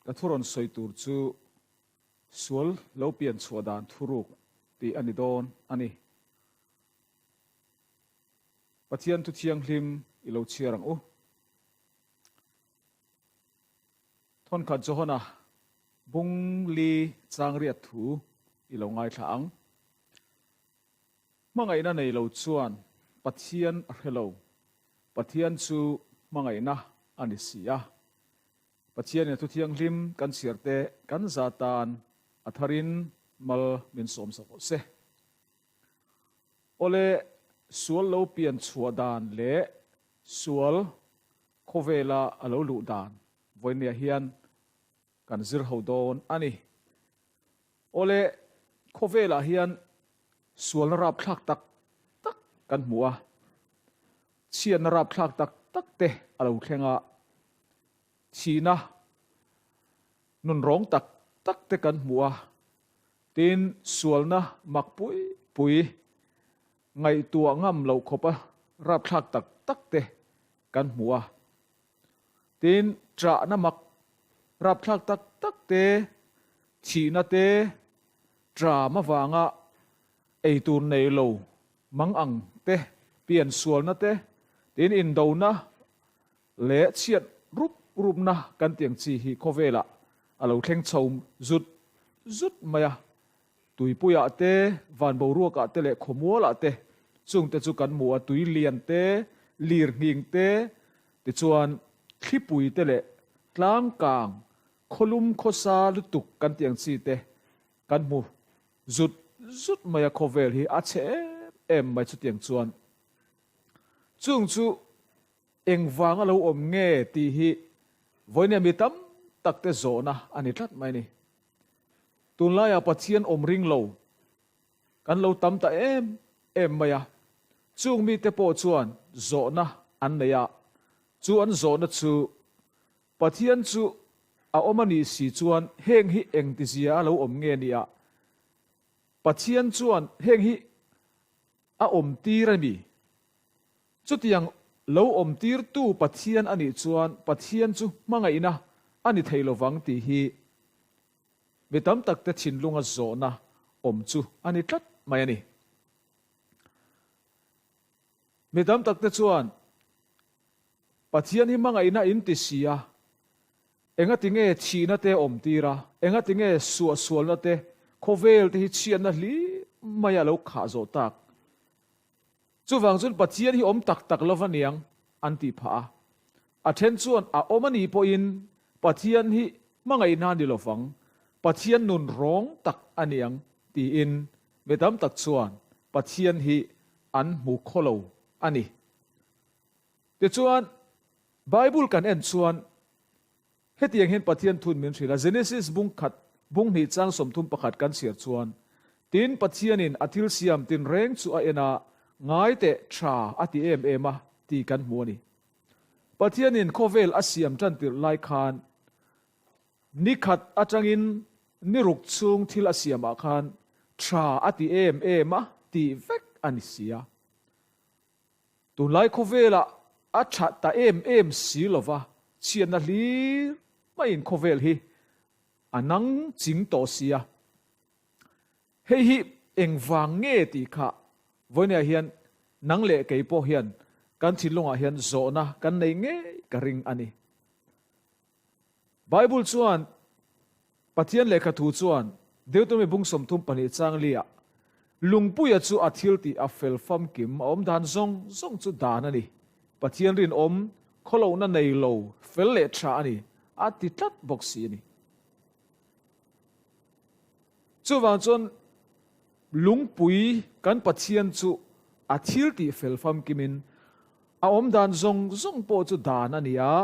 Ka thu rawn sawi tur chu sual lo pian chhuah dan thuruk tih a ni dawn a ni. Pathian thu thianghlim i lo chhiar ang u. Thawnkhat Johana bung li chang riat thu i lo ngaithla ang. Hmangaihna nei lo chuan Pathian a hre lo. Pathian chu hmangaihna a ni si a. Pathianin a thu thianghlim kan chhiar te kan za tan a tharin mal min sawm sak rawh se. Awle, sual lo pian chhuah dan leh sual khawvela a lo luh dan vawinia hian kan zir ho dawn a ni. Awle, khawvelah hian sualna rapthlak tak tak kan hmu a, chhiatna rapthlak tak tak te a lo thleng a, thihna nunrawng tak tak te kan hmu a, tin sualna mak pui pui ngaihtuah ngam loh khawpa rapthlak tak tak te kan hmu a. Tin, ṭahna mak rapthlak tak tak te, thihna te, ṭam avanga eitur nei lo mang ang te, piansualna te, tin indona leh chhiat rup rupna kan tih ang chi hi khawvelah a lo thleng chho zut zut mai a. Tuipuiah te, van boruakah te leh khawmualah te, chungte chu kan hmu a, tui lian te, lir nghing te, tichuan thlipui te leh tlangkang, khawlum khawsa lutuk kan tih ang chi te kan hmu zut zut mai a, khawvel hi a chhe em em mai chutiang chuan. Chung chu engvanga lo awm nge tih hi vawinia mi tam tak te zawhna a ni tlat mai a ni. Tunlaiah Pathian awm ring lo kan lo tam ta em em mai a, chung mite pawh chuan zawhna an nei a, chu an zawhna chu Pathian chu a awm a nih si chuan heng hi engtizia a lo awm nge ni a, Pathian chuan heng hi a awm tir a mi? Chutiang lo awm tirtu Pathian a nih chuan Pathian chu hmangaihna a ni thei lovang tih hi mi tam takte thinlunga zawhna awm chu a ni tlat mai a ni. Mi tam takte chuan Pathian hi hmangaihna in ti si a, engati nge thihna te awm tir a, engati nge suahsualna te, khawvel te hi chhiatna hlim maia lo khah zawh tak? Chuvang chuan Pathian hi awm tak tak lova niang an tih phah a. A then chuan a awm a nih pawhin Pathian hi hmangaihna ni lovang, Pathian nun rawng tak a niang tiin mi tam tak chuan Pathian hi an hmu khaw lo a ni. Tichuan, Bible kan en chuan hetiang hian Pathian thun min hrilh a, Genesis bung khat, bung hnih chang 31 kan chhiar chuan, Tin, Pathianin a thil siam tinreng chu a en a, ngai teh tha a ti em em a tih kan hmu a ni. Pathianin khawvel a siam tan tirh lai khan ni khat atangin ni ruk chhung thil a siamah khan tha a ti em em a tih vek a ni si a. Tunlai khawvelah a tha ta em em si lova, chhiatna hlir maiin khawvel hi a nang ching tawh si a. Hei hi engvang nge tih kha vawinia hian nang leh kei pawh hian kan thinlungah hian zawhna kan nei ngei ka ring a ni. Bible chuan Pathian lehkha thu chuan Deuteronomy bung 32 chang liah Lungpuia chu a thil tih a fel famkim a awm dan zawng zawng chu dan a ni. Pathian rinawm khawlohna nei lo fel leh tha a ni a ti tlat bawk si a ni. Chuvang chuan lungpui kan Pathian chu a thil tih fel famkimin a awm dan zawng zawng pawh chu dan a ni a,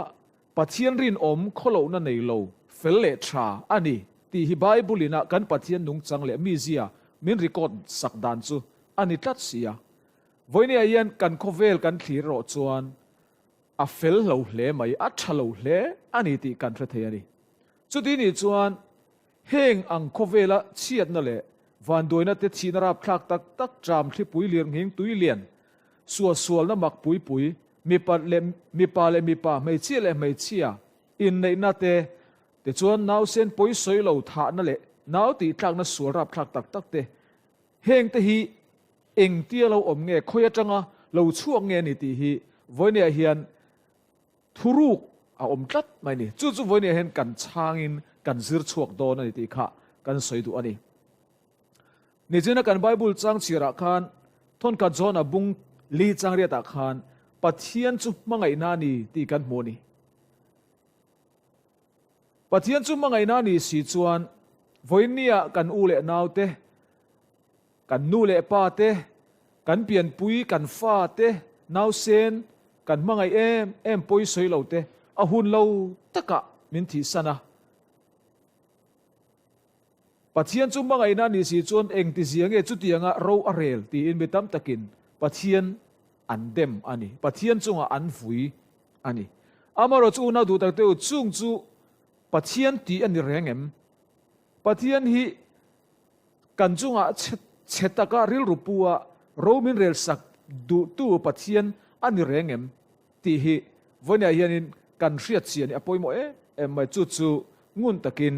Pathian rinawm khawlohna nei lo fel leh tha a ni tih hi Bible ina kan Pathian nungchang leh mizia min record sak dan chu a ni tlat si a. Vawinia hian kan khawvel kan thlir erawh chuan a fel lo hle mai, a tha lo hle a ni tih kan hre thei a ni. Chuti nih chuan heng ang khawvela chhiatna leh vanduaina te thihna rapthlak tak tak ṭam thlipui lirnghing tui lian, suahsualna mak pui pui, mipa leh mipa leh mipa, hmeichhia leh hmeichhia inneihna te, Tichuan, nausen pawisawi lo thahna leh nau tihtlakna sual rapthlak tak tak te, hengte hi engtia lo awm nge, khawi atanga lo chhuak nge a ni tih hi vawinia hian thuruk a awm tlat mai a ni. Chu chu vawinia hian kan chhangin kan zir chhuak dawn a ni tih kha kan sawi duh a ni. Nichina kan Bible chang chhiarah khan thawnkhat Jona bung li chang riatah khan Pathian chu hmangaihna a ni tih kan hmu a ni. Pathian chu hmangaihna a nih si chuan vawiinnia kan u leh naute, kan nu leh pa te, kan pianpui, kan fa te, nausen, kan hmangaih em em pawi sawi lo te a hun lo takah min thihsan a. Pathian chu hmangaihna a nih si chuan engtizia nge chutianga ro a rel tiin mi tam takin Pathian an dem a ni. Pathian chungah an vui a ni. Amaherawhchu chu unau duh tak te u, chung chu Pathian tih a ni reng em? Pathian hi kan chungah chhe taka rilru pu a ro min rel sak duhtu Pathian a ni reng em tih hi vawiinah hianin kan hriat chian hi a pawimawh em em mai. Chu chu ngun takin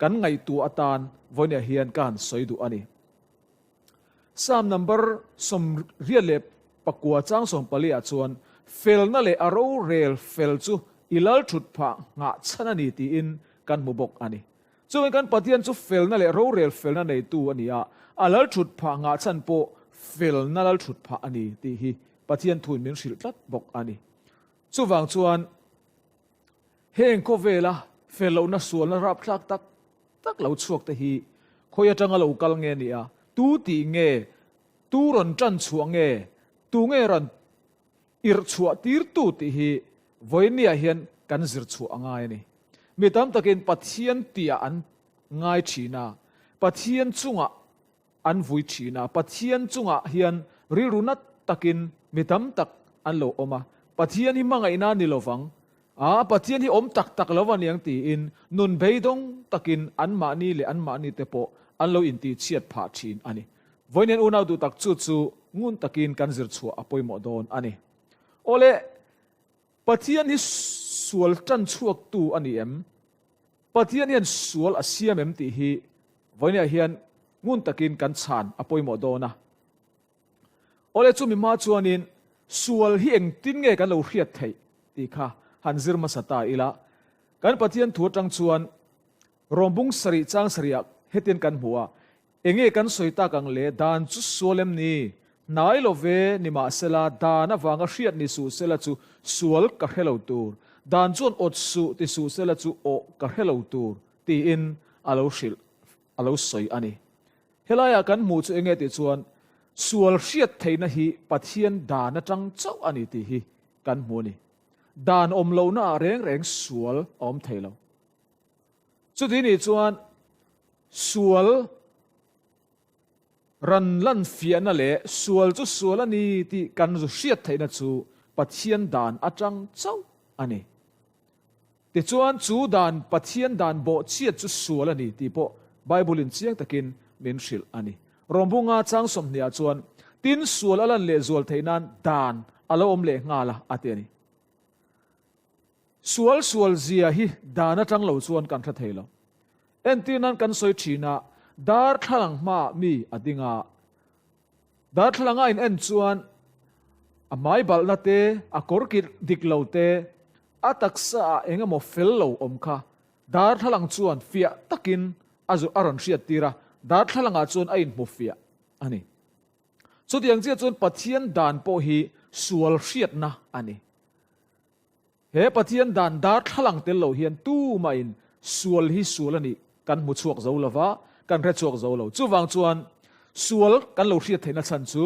kan ngaihtuah atan vawiinah hian ka han sawi duh a ni. Psalm number 69 chang 14 ah chuan, Felna leh a rorel fel chu i lal thut phah nghah chhan a ni tiin kan hmu bawk a ni. Chuvangin kan Pathian chu felna leh rorel felna neitu a ni a, a lal thut phah nghah chhan pawh felna lal thut phah a ni tih hi Pathian thuin min hrilh tlat bawk a ni. Chuvang chuan heng khawvela fel lohna sualna rapthlak tak tak lo chhuak te hi khawi atanga lo kal nge ni a, tu tih nge, tu rawn tan chhuah nge, tu nge rawn irh chhuah tir tu tih hi vawiinniah hian kan zir chhuah a ngai a ni. Mi tam takin Pathian tihah an ngai thin a, Pathian chungah an vui thin a, Pathian chungah hian rilru nat takin mi tam tak an lo awm a, Pathian hi hmangaihna ni lovang, a Pathian hi awm tak tak lo aniang tiin nun beidawng takin anmahni leh anmahni te pawh an lo intihchhiat phah thin a ni. Vawiin unau duh tak chu chu ngun takin kan zir chhuah a pawimawh dawn a ni. Awle, Pathian hi sual tan chhuaktu a ni em? Pathian hian sual a siam em tih hi vawiinah hian ngun takin kan chhan a pawimawh dawn a. Awle chumi hma chuanin sual hi engtin nge kan lo hriat theih tih kha han zir hmasa ta ila. Kan Pathian thu atang chuan Rawmbung sarih chang sarihah hetian kan hmu a, Enge kan sawi tak ang le, dan chu sual em ni? Hnai lo ve, nimahsela, dan avanga hriat ni suh sela chu sual ka hre lo tur, dan chuan awt suh ti suh sela chu awh ka hre lo tur, tiin a lo hrilh, a lo sawi a ni. Helaiah kan hmuh chu enge tih chuan, sual hriat theihna hi Pathian dan atang chauh a ni tih hi kan hmu a ni. Dan awm lohnaah reng reng sual a awm thei lo. Chuti nih chuan sual ran lan fiahna leh sual chu sual a ni tih kan zu hriat theihna chu Pathian dan atang chauh a ni. Tichuan chu dan Pathian dan bawhchhiat chu sual a ni tih pawh Bible-in chiang takin min hrilh a ni. Rawmbunga chang 20 ah chuan tin sual a lan leh zual theih nan dan a lo awm leh nghal a a ti a ni. Sual sual zia hi dan atang lo chuan kan hre thei lo. Entir nan kan sawi thin a, darthlalang hmaah mi a ding a, darthlalang a in en chuan a hmai balhna te, a kawr kir dik lo te, a taksa ah eng emaw fel lo awm kha darthlalang chuan fiah takin a a rawn hriat tir a, darthlalang ah chuan a inhmu fiah a ni. Chutiang chiah chuan Pathian dan pawh hi sual hriatna a ni. He Pathian dan darthlalang tel lo hian tumahin sual hi sual a nih kan hmu chhuak zo lo va, kan hre chhuak zo lo. Chuvang chuan sual kan lo hriat theihna chhan chu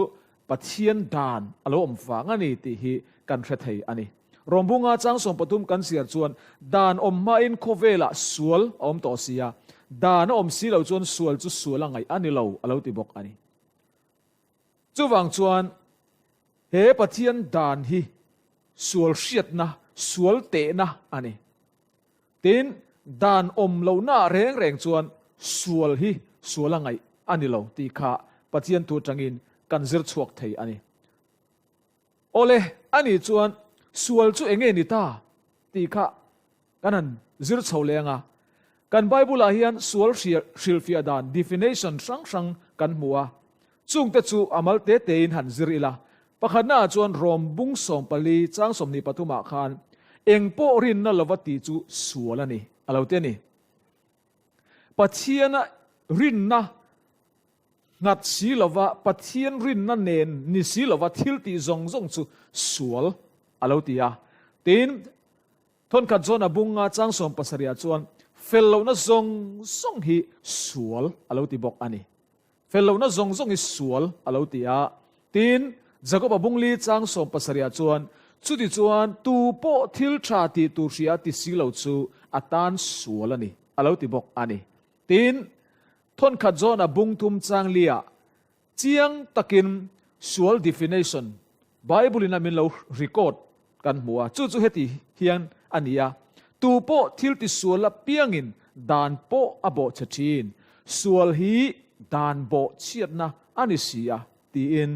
Pathian dan a lo awm vang a ni tih hi kan hre thei a ni. Rawmbunga chang 13 kan chhiar chuan dan awm hmain khawvelah sual a awm tawh si a, dan a awm si lo chuan sual chu sual a ngaih a ni lo a lo ti bawk a ni. Chuvang chuan he Pathian dan hi sual hriatna, sual tehna a ni. Tin, dan awm lohnaah reng reng chuan sual hi sual a ngaih a ni lo tih kha Pathian thu atangin kan zir chhuak thei a ni. Awle, ani chuan sual chu enge ni ta tih kha kan han zir chho leng a. Kan Bible-ah hian sual hrilhfiah dan, definition, hrang hrang kan hmu a. Chungte chu a mal te tein han zir ila. Pakhatnaah chuan Rom bung 14 chang 23 ah khan eng pawh rinna lova tih chu sual a ni, a lo ti a ni. Pathiana rinna nghat si lova Pathian rinna nen ni si lova thil tih zawng zawng chu sual a lo ti a. Tin, Thawnkhat zawn a bunga chang 70 ah chuan fel lohna zawng zawng hi sual a lo ti bawk a ni. Fel lohna zawng zawng hi sual a lo ti a. Tin, Jakob-a bungli chang 70 ah chuan chuti chuan tu pawh thil tha tih tur hria ti si lo chu a tan sual a ni a lo ti bawk a ni. Tin, Thawnkhat zawn a bung thum chang lia chiang takin sual definition Bible in a min lo record kan hmu a, chu chu heti hian a ni a, Tu pawh thil ti sual apiangin dan pawh a bawh che thin, sual hi dan bawh chhiatna a ni si a, tiin.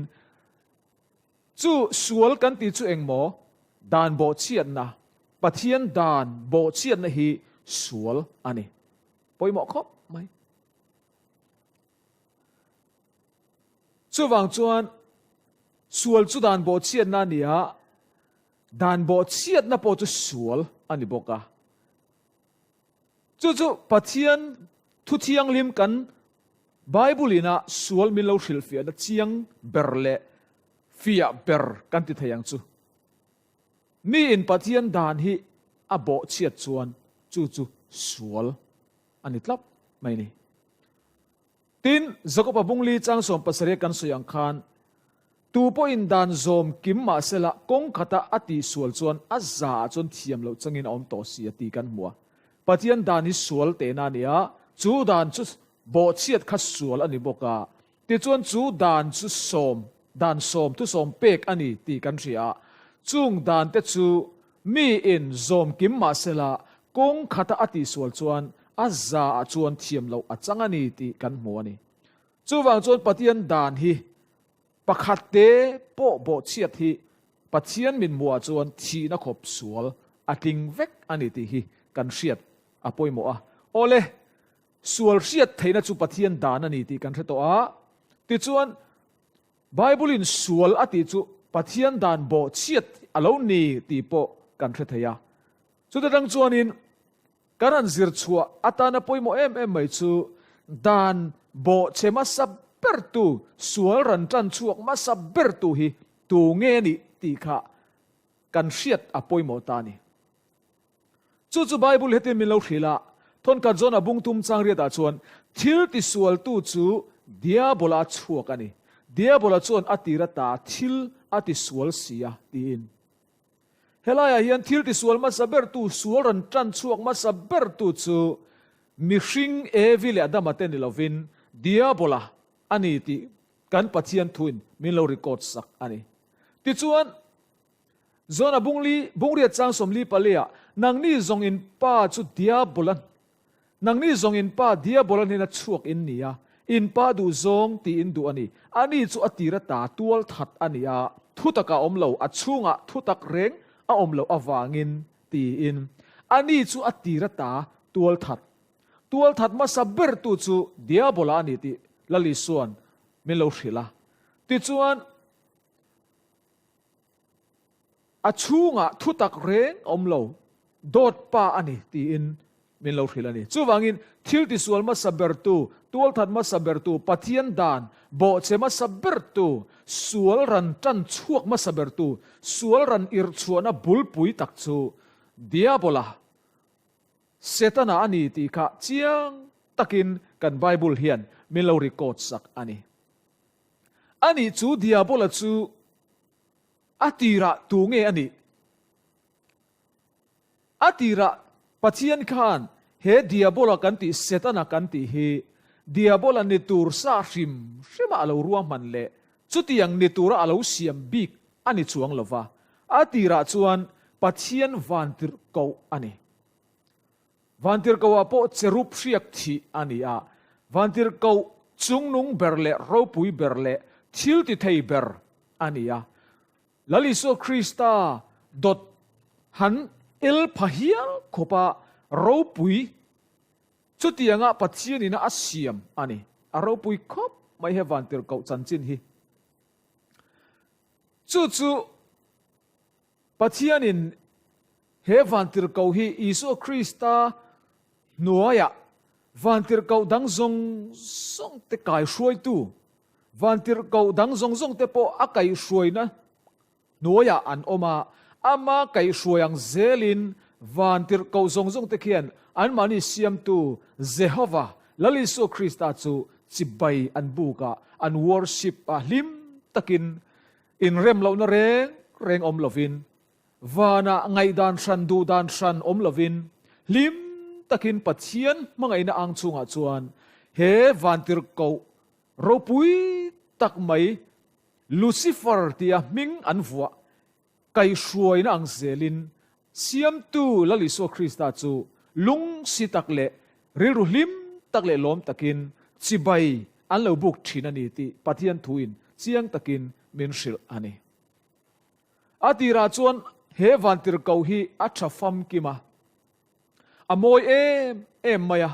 Chu sual kan tih chu engmaw? Dan bawh chhiatna, Pathian dan bawh chhiatna hi sual a ni. Pawimawh khawp mai. Chuvang chuan sual chu dan bawh chhiatna a ni a, dan bawh chhiatna pawh chu sual a ni bawk a. Chu chu Pathian thu thianghlim kan Bible ina sual min lo hrilhfiahna chiang ber leh fiah ber kan ti thei ang chu. Mi in Pathian dan hi a bawh chhiat chuan chu chu sual a ni tlap mai ni. Tin, Jakob-a bungli chang 70 kan sawi ang khan, tu pawhin dan zawm kim mah sela kawng khata a tihsual chuan a za ah chuan thiam loh changin a awm tawh si a ti kan hmu a. Pathian dan hi sual tehna a ni a, chu dan chu bawhchhiat kha sual a ni bawk a. Tichuan chu dan chu sawm, dan sawm thu sawm pek a ni tih kan hria a. Chung dan te chu Mi in zawm kim mah sela kawng khata a tihsual chuan a za ah chuan thiam loh a chang a ni tih kan hmu a ni. Chuvang chuan Pathian dan hi pakhat te pawh bawhchhiat hi Pathian min hmuh ah chuan thihna khawp sual a tling vek a ni tih hi kan hriat a pawimawh a. Awle, sual hriat theihna chu Pathian dan a ni tih kan hre tawh a. Tichuan, Bible in sual a tih chu Pathian dan bawhchhiat a lo ni tih pawh kan hre thei a. Chuta tang chuanin kan han zir chhuah atana pawimawh em em mai chu dan bawhchhe hmasa bertu, sual ran tan chhuak hmasa bertu hi tu nge nih tih kha kan hriat a pawimawh ta a ni. Chu chu Bible hetin min lo hrilh a, Thawnkhat zawn a bung tum chang riatah chuan thil tisualtu chu Diabola a chhuak a ni. Diabola chuan a tir ata thil a tisual si a, tiin. Helaiah hian thil tisual hmasa bertu, sual rawn tan chhuak hmasa bertu chu mihring Evi leh Adama te ni lovin Diabola a ni tih kan Pathian thuin min lo record sak a ni. Tichuan, Zona bungli, bungriat chang 44 ah, Nangni zawng in pa chu Diabola, nangni zawng in pa Diabola hnena chhuak in ni a, in pa duh zawng ti in duh a ni. Ani chu a tir ata tual that a ni a, thutak a awm lo, a chhungah thutak reng a awm loh avangin, tiin. Ani chu a tir ata tual that. Tual that hmasa bertu chu Diabola a ni tih Lal Isua'n min lo hrilh a. Tichuan, A chhungah thutak reng awm lo, dawt pa a ni tiin min lo hrilh a ni. Chuvangin, thil tisual hmasa bertu, tualthat hmasa bertu, Pathian dan bawhchhe hmasa bertu, sual ran tan chhuak hmasa bertu, sual ran irhchhuahna bulpui tak chu Diabola, Setana a ni tih kha chiang takin kan Bible hian min lo record sak a ni. Anih chu Diabola chu a tirah tu nge a nih? A tirah Pathian khan he Diabola kan tih Setana kan tih hi Diabola ni tur sa hrim hrima a lo ruahman leh chutiang ni tura a lo siam bik a ni chuang lova, a tirah chuan Pathian vantirhkoh a ni. Vantirhkohah pawh cherub hriak thih a ni a, vantirhkoh chungnung ber leh ropui ber leh thil ti thei ber a ni a. Lal Isua Krista dawt han el pha hial khawpa ropui. Chutianga Pathianina a siam a ni. A ropui khawp mai he vantirhkoh chanchin hi. Chu chu Pathianin he vantirhkoh hi Isua Krista hnuaiah vantirhkoh dang zawng zawng te kaihruaitu, vantirhkoh dang zawng zawng te pawh a kaihhruaina hnuaiah an awm a, ama kaihhruai ang zelin vantirhkoh zawng zawng te khian anmahni siamtu Jehova, Lal Isua Krista chu chibai an buk a, an worship a, hlim takin inrem lohna reng reng awm lovin, vanah ngaihdan hran duhdan hran awm lovin, hlim takin Pathian hmangaihna ang chungah chuan he vantirhkoh ropui tak mai Lucifer tia hming an vuah kaihhruaina ang zelin Siamtu Lal Isua Krista chu lungsi tak leh rilru hlim tak leh lawm takin chibai an lo buk thin a ni tih Pathian thuin chiang takin min hrilh a ni. A tirah chuan he vantirhkoh hi a tha famkim a, a mawi em em mai a.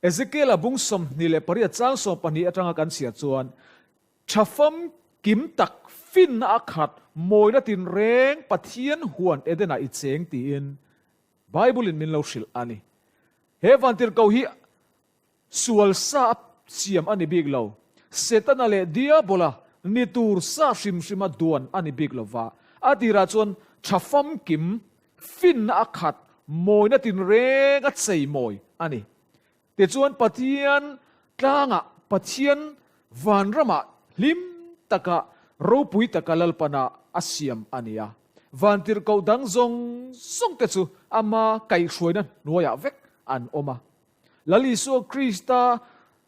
Ezekiel-a bung 28 chang 12 atanga kan chhiar chuan, Tha famkim tak finna a khat mawina tinreng Pathian huan Eden-ah i cheng tiin Bible-in min lo hrilh a ni. He vantirhkoh hi sual sa a siam a ni bik lo. Setana leh Diabola ni tur sa hrim hrima duan a ni bik lo va. A tirah chuan tha famkim Finna a khat, mawina tinreng a cheimawi a ni. Tichuan Pathian tlangah, Pathian vanramah hlim taka, ropui taka Lalpana a siam a ni a. Vantirhkoh dang zawng zawng te chu ama kaihhruaina hnuaiah vek an awm a. Lal Isua Krista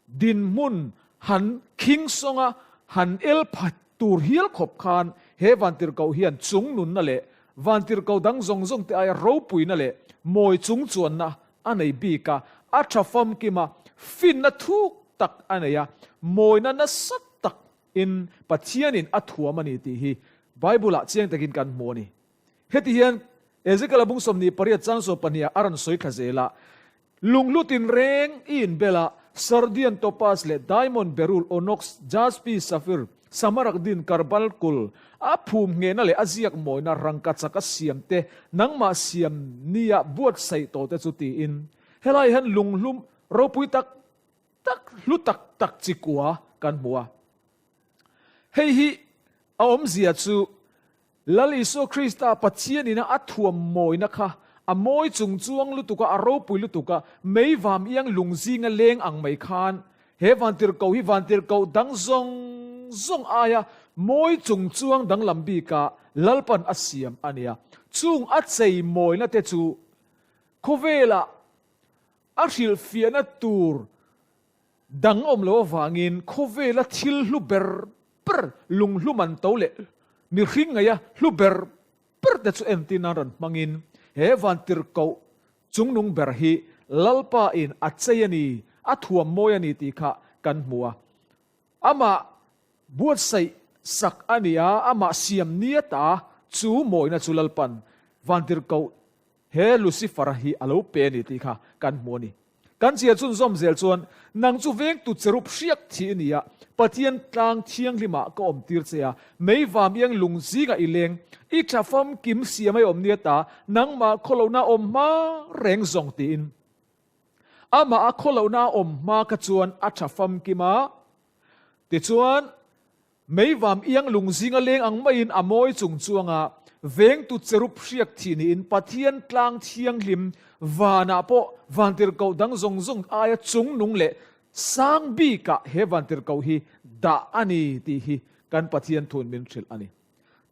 dinhmun han khing sawnga han el pha tur hial khawp khan he vantirhkoh hian chung nunna leh vantirhkoh dang zawng zawng te aia ropuina leh mawi chung chuanna a nei bik a, a tha famkim a, finna thuk tak a nei a, mawina nasa tak in Pathianin a thuam a ni tih hi Bible ah chiang takin kan hmu a ni. Heti hian Ezekiel a bung 28 chang 12 ah a rawn sawi thla zel a, Lunglu tinreng i inbel a, sardian, topaz leh diamond, beryl, onyx, jaspi, safir, samarakdin, karbal, a phum nghehna leh a ziak mawina rangkachak a siam te, nangmah siam nia buatsaih tawh te chu tiin helai hian lunghlum ropui tak tak, hlu tak tak chi kua kan hmu a. Hei hi a awmzia chu Lal Isua Krista Pathianina a thuam mawina kha a mawi chung chuang lutuk a, a ropui lutuk a, mei vam iang lung zinga leng ang mai khan he vantirhkoh hi vantirhkoh dang zawng zawng aia mawi chung chuang danglam bika Lalpan a siam a nia. Chung a chei mawina te chu khawvela a hrilhfiahna tur dang awm lo avangin khawvela thil hlu ber ber, lunghlu man to leh mihring ngaia hlu ber ber te chu entir nan rawn hmangin he vantirhkoh chungnung ber hi Lalpa in a chei a ni, a thuam mawi a ni tih kha kan hmu a. Amah buatsaih sak a ni a, amah siam ni ata chu mawina chu Lalpan vantirhkoh He Lucifer-a hi a lo pe a ni tih kha kan hmu a ni. Kan chhiar chhunzawm zel chuan, Nang chu vengtu cherub hriak thih i ni a, Pathian tlang thianghlimah ka awm tir che a, mei vam iang lung zingah i leng, i tha famkim siam a i awm nia ta, nangmah khawlohna a awm hma reng zawng tiin. Amah a khawlohna a awm hma kha chuan a tha famkim a, tichuan, Meivam iang lung zinga leng ang maiin a mawi chung chuanga vengtu cherub hriak thih niin Pathian tlang thianghlim vanah pawh vantirhkoh dang zawng zawng aia chungnung leh sang bikah he vantirhkoh hi dah a ni tih hi kan Pathian thun min hrilh a ni.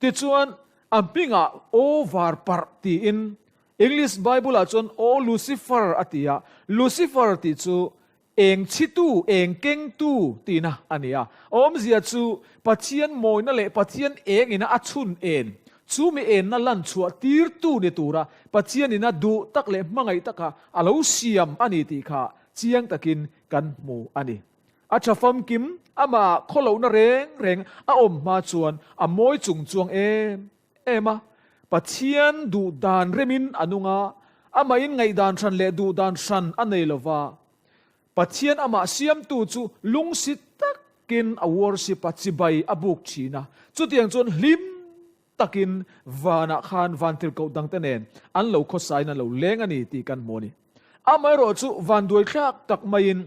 Tichuan, a hmingah Aw var parh tiin English Bible-ah chuan Aw Lucifer a ti a, Lucifer tih chu Eng chhitu, eng kengtu tihna a ni a. Awmzia chu Pathian mawina leh Pathian eng ina a chhun en, chu mi enna lan chhuah tirtu ni tura Pathian ina duh tak leh hmangaih taka a lo siam a ni tih kha chiang takin kan hmu a ni. A tha famkim, amah khawlohna reng reng a awm hma chuan a mawi chung chuang em em a. Pathian duh dan remin a nung a, Amahin ngaihdan hran leh duhdan hran a nei lo va, Pathian amah siamtu chu lungsi takin a worship a, chibai a buk thin a. Chutiang chuan hlim takin vanah khan vantirhkoh dangte nen an lo khawsain an lo leng a ni tih kan hmu a ni. Amaherawhchu vanduaithlak tak maiin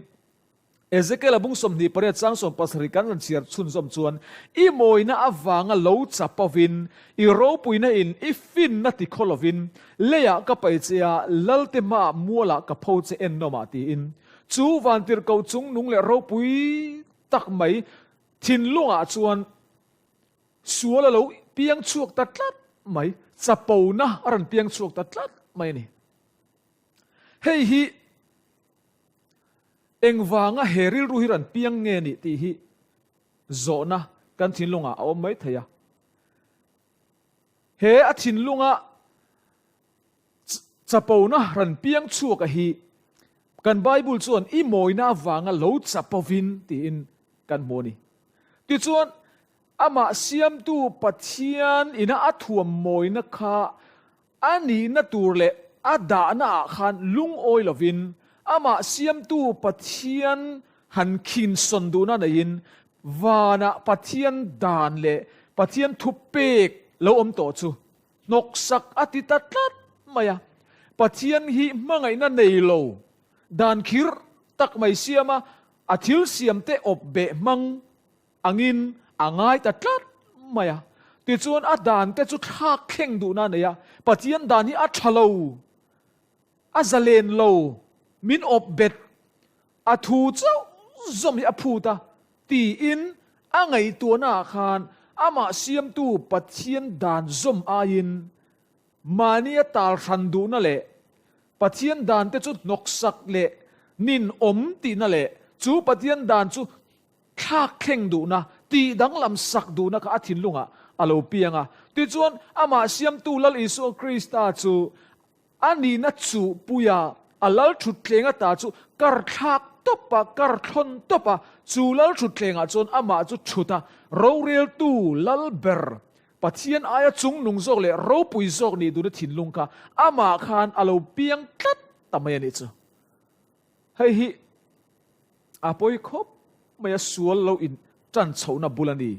Ezekiel-a bung 28 chang 17 kan rawn chhiar chhunzawm chuan, I mawina avanga lo chap ovin, i ropuina in i finna ti khaw lovin, leiah ka pai che a, Lalte hmaah mualah ka pho che ennawmah tiin. Chu vantirhkoh chung nung leh ropui tak mai thinlungah chuan sual a lo piang chhuak ta tlat mai, chapona a rawn piang chhuak ta tlat mai a ni. Hei hi. Engvanga he rilru hi rawn piang nge nih tih hi zawhna kan thinlungah a awm mai thei a. He a thinlunga chapona rawn piang chhuaka hi kan Bible chuan i mawina avanga lo chapovin tiin kan hmu a ni. Tichuan, amah siamtu Pathian ina a thuam mawina kha A nihna tur leh a dahna ah khan lungawi lovin amah siamtu Pathian han khinsawn duhna neiin vanah Pathian dan leh Pathian thupek lo awm tawh chu hnawksak a ti ta tlat mai a. Pathian hi hmangaihna nei lo dan khirh tak mai siama a thil siamte awp beh hmang angin a ngai ta tlat mai a. Tichuan a dan te chu thlak thleng duhna a nei a, Pathian dan hi a tha lo, a zalen lo, min awp bet, a thu chauh zawm hi a phut a, tiin a ngaihtuahna ah khan amah siamtu Pathian dan zawm aiin mahnia tal hran duhna leh Pathian dan te chu hnawksak leh nin awm tihna leh chu Pathian dan chu Thlak thleng duhna, tih danglam sak duhna kha a thinlungah a lo piang a. Tichuan, amah siamtu Lal Isua Krista chu a nihna chuhpuia a lal thutthleng ata chu kar thlak tawp a, kar thlawn tawp a, chu lal thutthlengah chuan amah chu thut a, roreltu lal ber, Pathian aia chungnung zawk leh ropui zawk nih duhna thinlung kha amah khan a lo piang tlat ta mai a nih chu. Hei hi A pawi khawp mai a sual lo in tan chhohna bul a ni.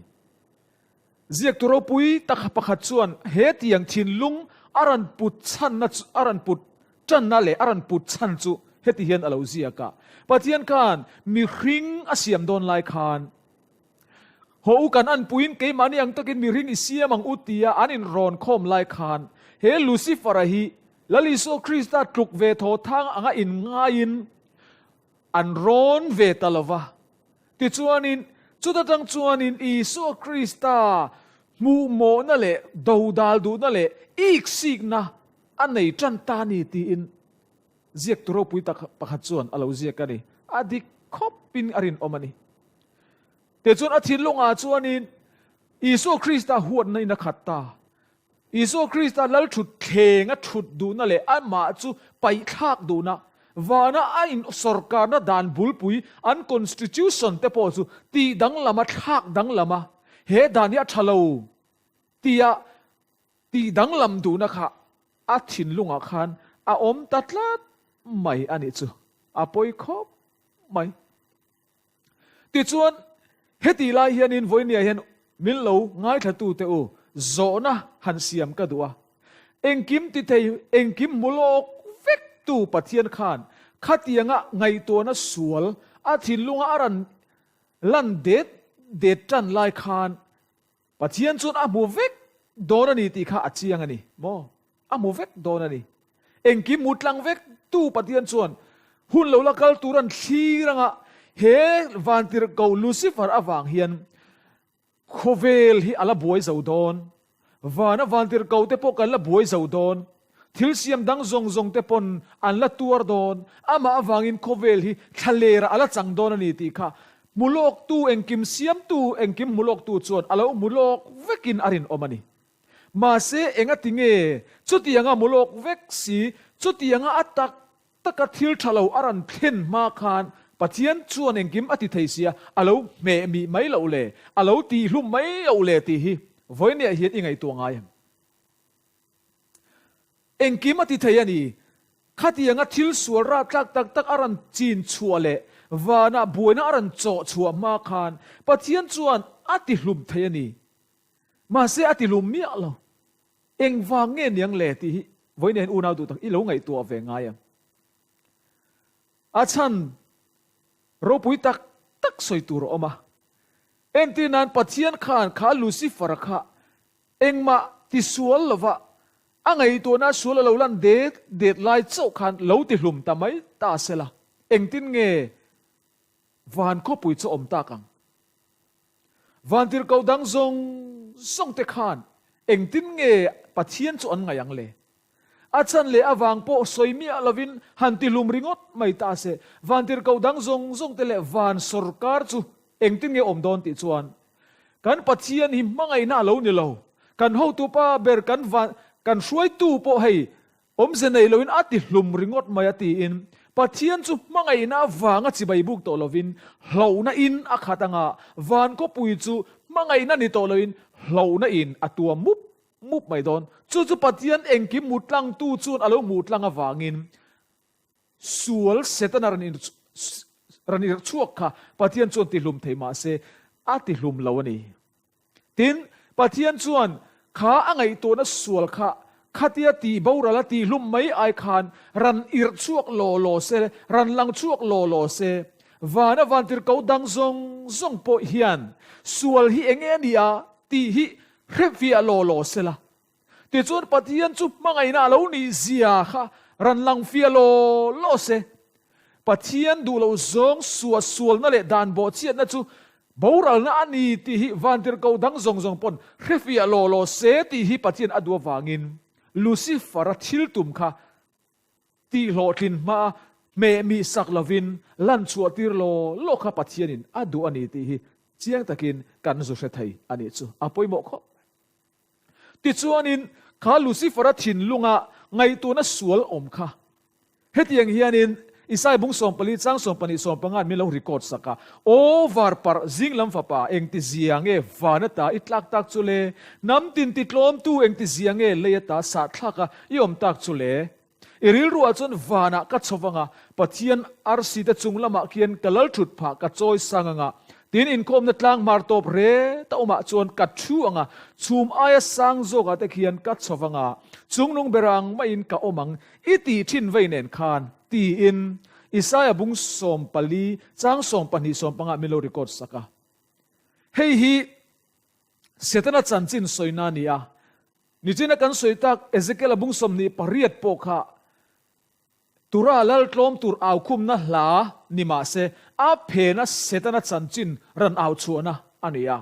Ziaktu ropui tak pakhat chuan he tiang thinlung a rawn put chhanna chu a rawn put tanna leh a rawn put chhan chu heti hian a lo ziak a, Pathian khan mihring a siam dawn lai khan Haw u kan anpuiin keimahni ang takin mihring i siam ang u tia an inrawn khawm lai khan he Lucifer-a hi Lal Isua Krista tluk ve thaw thang anga inngaiin An rawn ve ta lo va. Tichuanin, chuta tang chuanin Isua Krista hmuhmawhna leh dodal duhna leh iksikna a nei tan ta ni tiin ziaktu ropui tak pakhat chuan a lo ziak a ni. A dik khawpin a rinawm a ni. Tichuan a thinlungah chuanin Isua Krista huatna in a khat ta. Isua Krista lal thut thleng a thut duhna leh amah chu paihthlak duhna, vana a in sawrkarna dan bulpui an constitution te pawh chu tih danglam a thlak danglam a, he dan hi a tha lo tia tih danglam duhna kha a thinlungah khan a awm ta tlat mai a nih chu a pawi khawp mai. Tichuan, hetih lai hianin vawinia hian min lo ngaithlatute u, zawhna han siam ka duh a. Engkim ti thei, engkim hmu lawk vektu Pathian khan khatianga ngaihtuahna sual a thinlunga a rawn lan det det tan lai khan Pathian chuan a hmu vek dawn a ni tih kha a chiang a ni maw? A hmu vek dawn a ni. Engkim hmu tlang vek tu Pathian chuan hun lo la kal tur an thlir anga he vantirhko Lucifer avang hian khawvel hi a la buai zo dawn. Vana vantirhko te pawh kan la buai zo dawn. Thil siam dang zawng zawng te pawn an la tuar dawn, amah avangin khawvel hi thlalerah a la chang dawn a ni tih kha hmulawktu engkim siamtu engkim hmulawktu chuan a lo hmulawk vekin a rinawm a ni. Mahse engati nge chutianga hmulawk vek si, chutianga a tak taka thil tha lo a rawn thlen hma khan Pathian chuan engkim a ti thei sia, a lo hmeh mih mai loh le, a lo tihhlum mai loh le tih hi vawinia hian i ngaihtuah ngai em? Engkim a ti thei a ni. Khatianga thil sual rapthlak tak tak a rawn chin chhuah leh vanah buaina a rawn chawh chhuah hma khan Pathian chuan a tihlum thei a ni. Mahse a tihlum miah lo. Engvang nge niang le tih hi vawiin hian unau duh tak i lo ngaihtuah ve ngai ang. A chhan ropui tak tak sawi tur a awm a. Entir nan Pathian khan kha Lucifer-a kha Engmah ti sual lova a ngaihtuahna sual a lo lan det det lai chauh khan lo ti hlum ta mai ta se la, engtin nge van khawpui chu awm tak ang? Vantirhkoh dang zawng zawng te khan engtin nge Pathian chu an ngaih ang le? A chan leh avang pawh sawi miah lovin han ti hlum ringawt mai ta se, vantirhkoh dang zawng zawng te leh van sawrkar chu engtin nge awm dawn tih chuan Kan Pathian hi hmangaihna a lo ni lo. Kan hotupa ber kan van kan hruaitu pawh hei awmze nei loin a ti hlum ringawt mai a tiin Pathian chu hmangaihna avanga chibai buk tawh lovin hlauhna in a khat anga van khawpui chu hmangaihna ni tawh loin hlauhna in a tuam mup mup mai dawn. Chu chu Pathian engkim hmu tlangtu chuan a lo hmuh tlang avangin Sual Setana rawn in rawn irh chhuak kha Pathian chuan tihlum thei mah se a tihlum lo a ni. Tin, Pathian chuan kha a ngaihtuahna sual kha khatia tih boral a tihlum mai ai khan rawn irh chhuak law law se, rawn lang chhuak law law se. Vana vantirhkoh dang zawng zawng pawh hian sual hi eng nge a nia tih hi hrefiah law law se la. Tichuan Pathian chu hmangaihna a lo nih zia kha ran lang fiah law law se. Pathian duh loh zawng suah sualna leh dan bawhchhiatna chu boralna a ni tih hi vantirhkoh dang zawng zawng pawn hre fiah law law se tih hi Pathian a duh avangin Lucifer-a thil tum kha tih hlawhtlin hmaa hmeh mih sak lovin lan chhuah tir law law kha Pathianin a duh a ni tih hi chiang takin kan zu hre thei a nih chu a pawimawh khawp mai. Tichuanin, kha Lucifer-a thinlunga ngaihtuahna sual awm kha hetiang hianin Isai bung 14 chang 12 15 min lo record sak a, Aw varparh zing lam fapa, engti zia nge van ata i tlak tak chu le? Hnam tin ti tlawmtu engti zia nge lei ata sahthlak a i awm tak chu le? I rilruah chuan vanah ka chho vang a, Pathian arsi te chung lamah khian ka lal thut phah ka chawi sang ang a, tin inkhawmna tlang hmar tawp ret a awmah chuan ka thu ang a, chhum aia sang zawkah te khian ka chho vang a, chungnung ber ang maiin ka awm ang i tih thin vei nen khan, tiin Isaia bung 14 chang 12 15 min lo record sak a. Hei hi Setana chanchin sawina a ni a, Nichina kan sawi tak Ezekiel-a bung 28 pawh kha Tura lal tlawm tur au khumna hla ni mah se a phena Setana chanchin ran au chhuahna a ni a.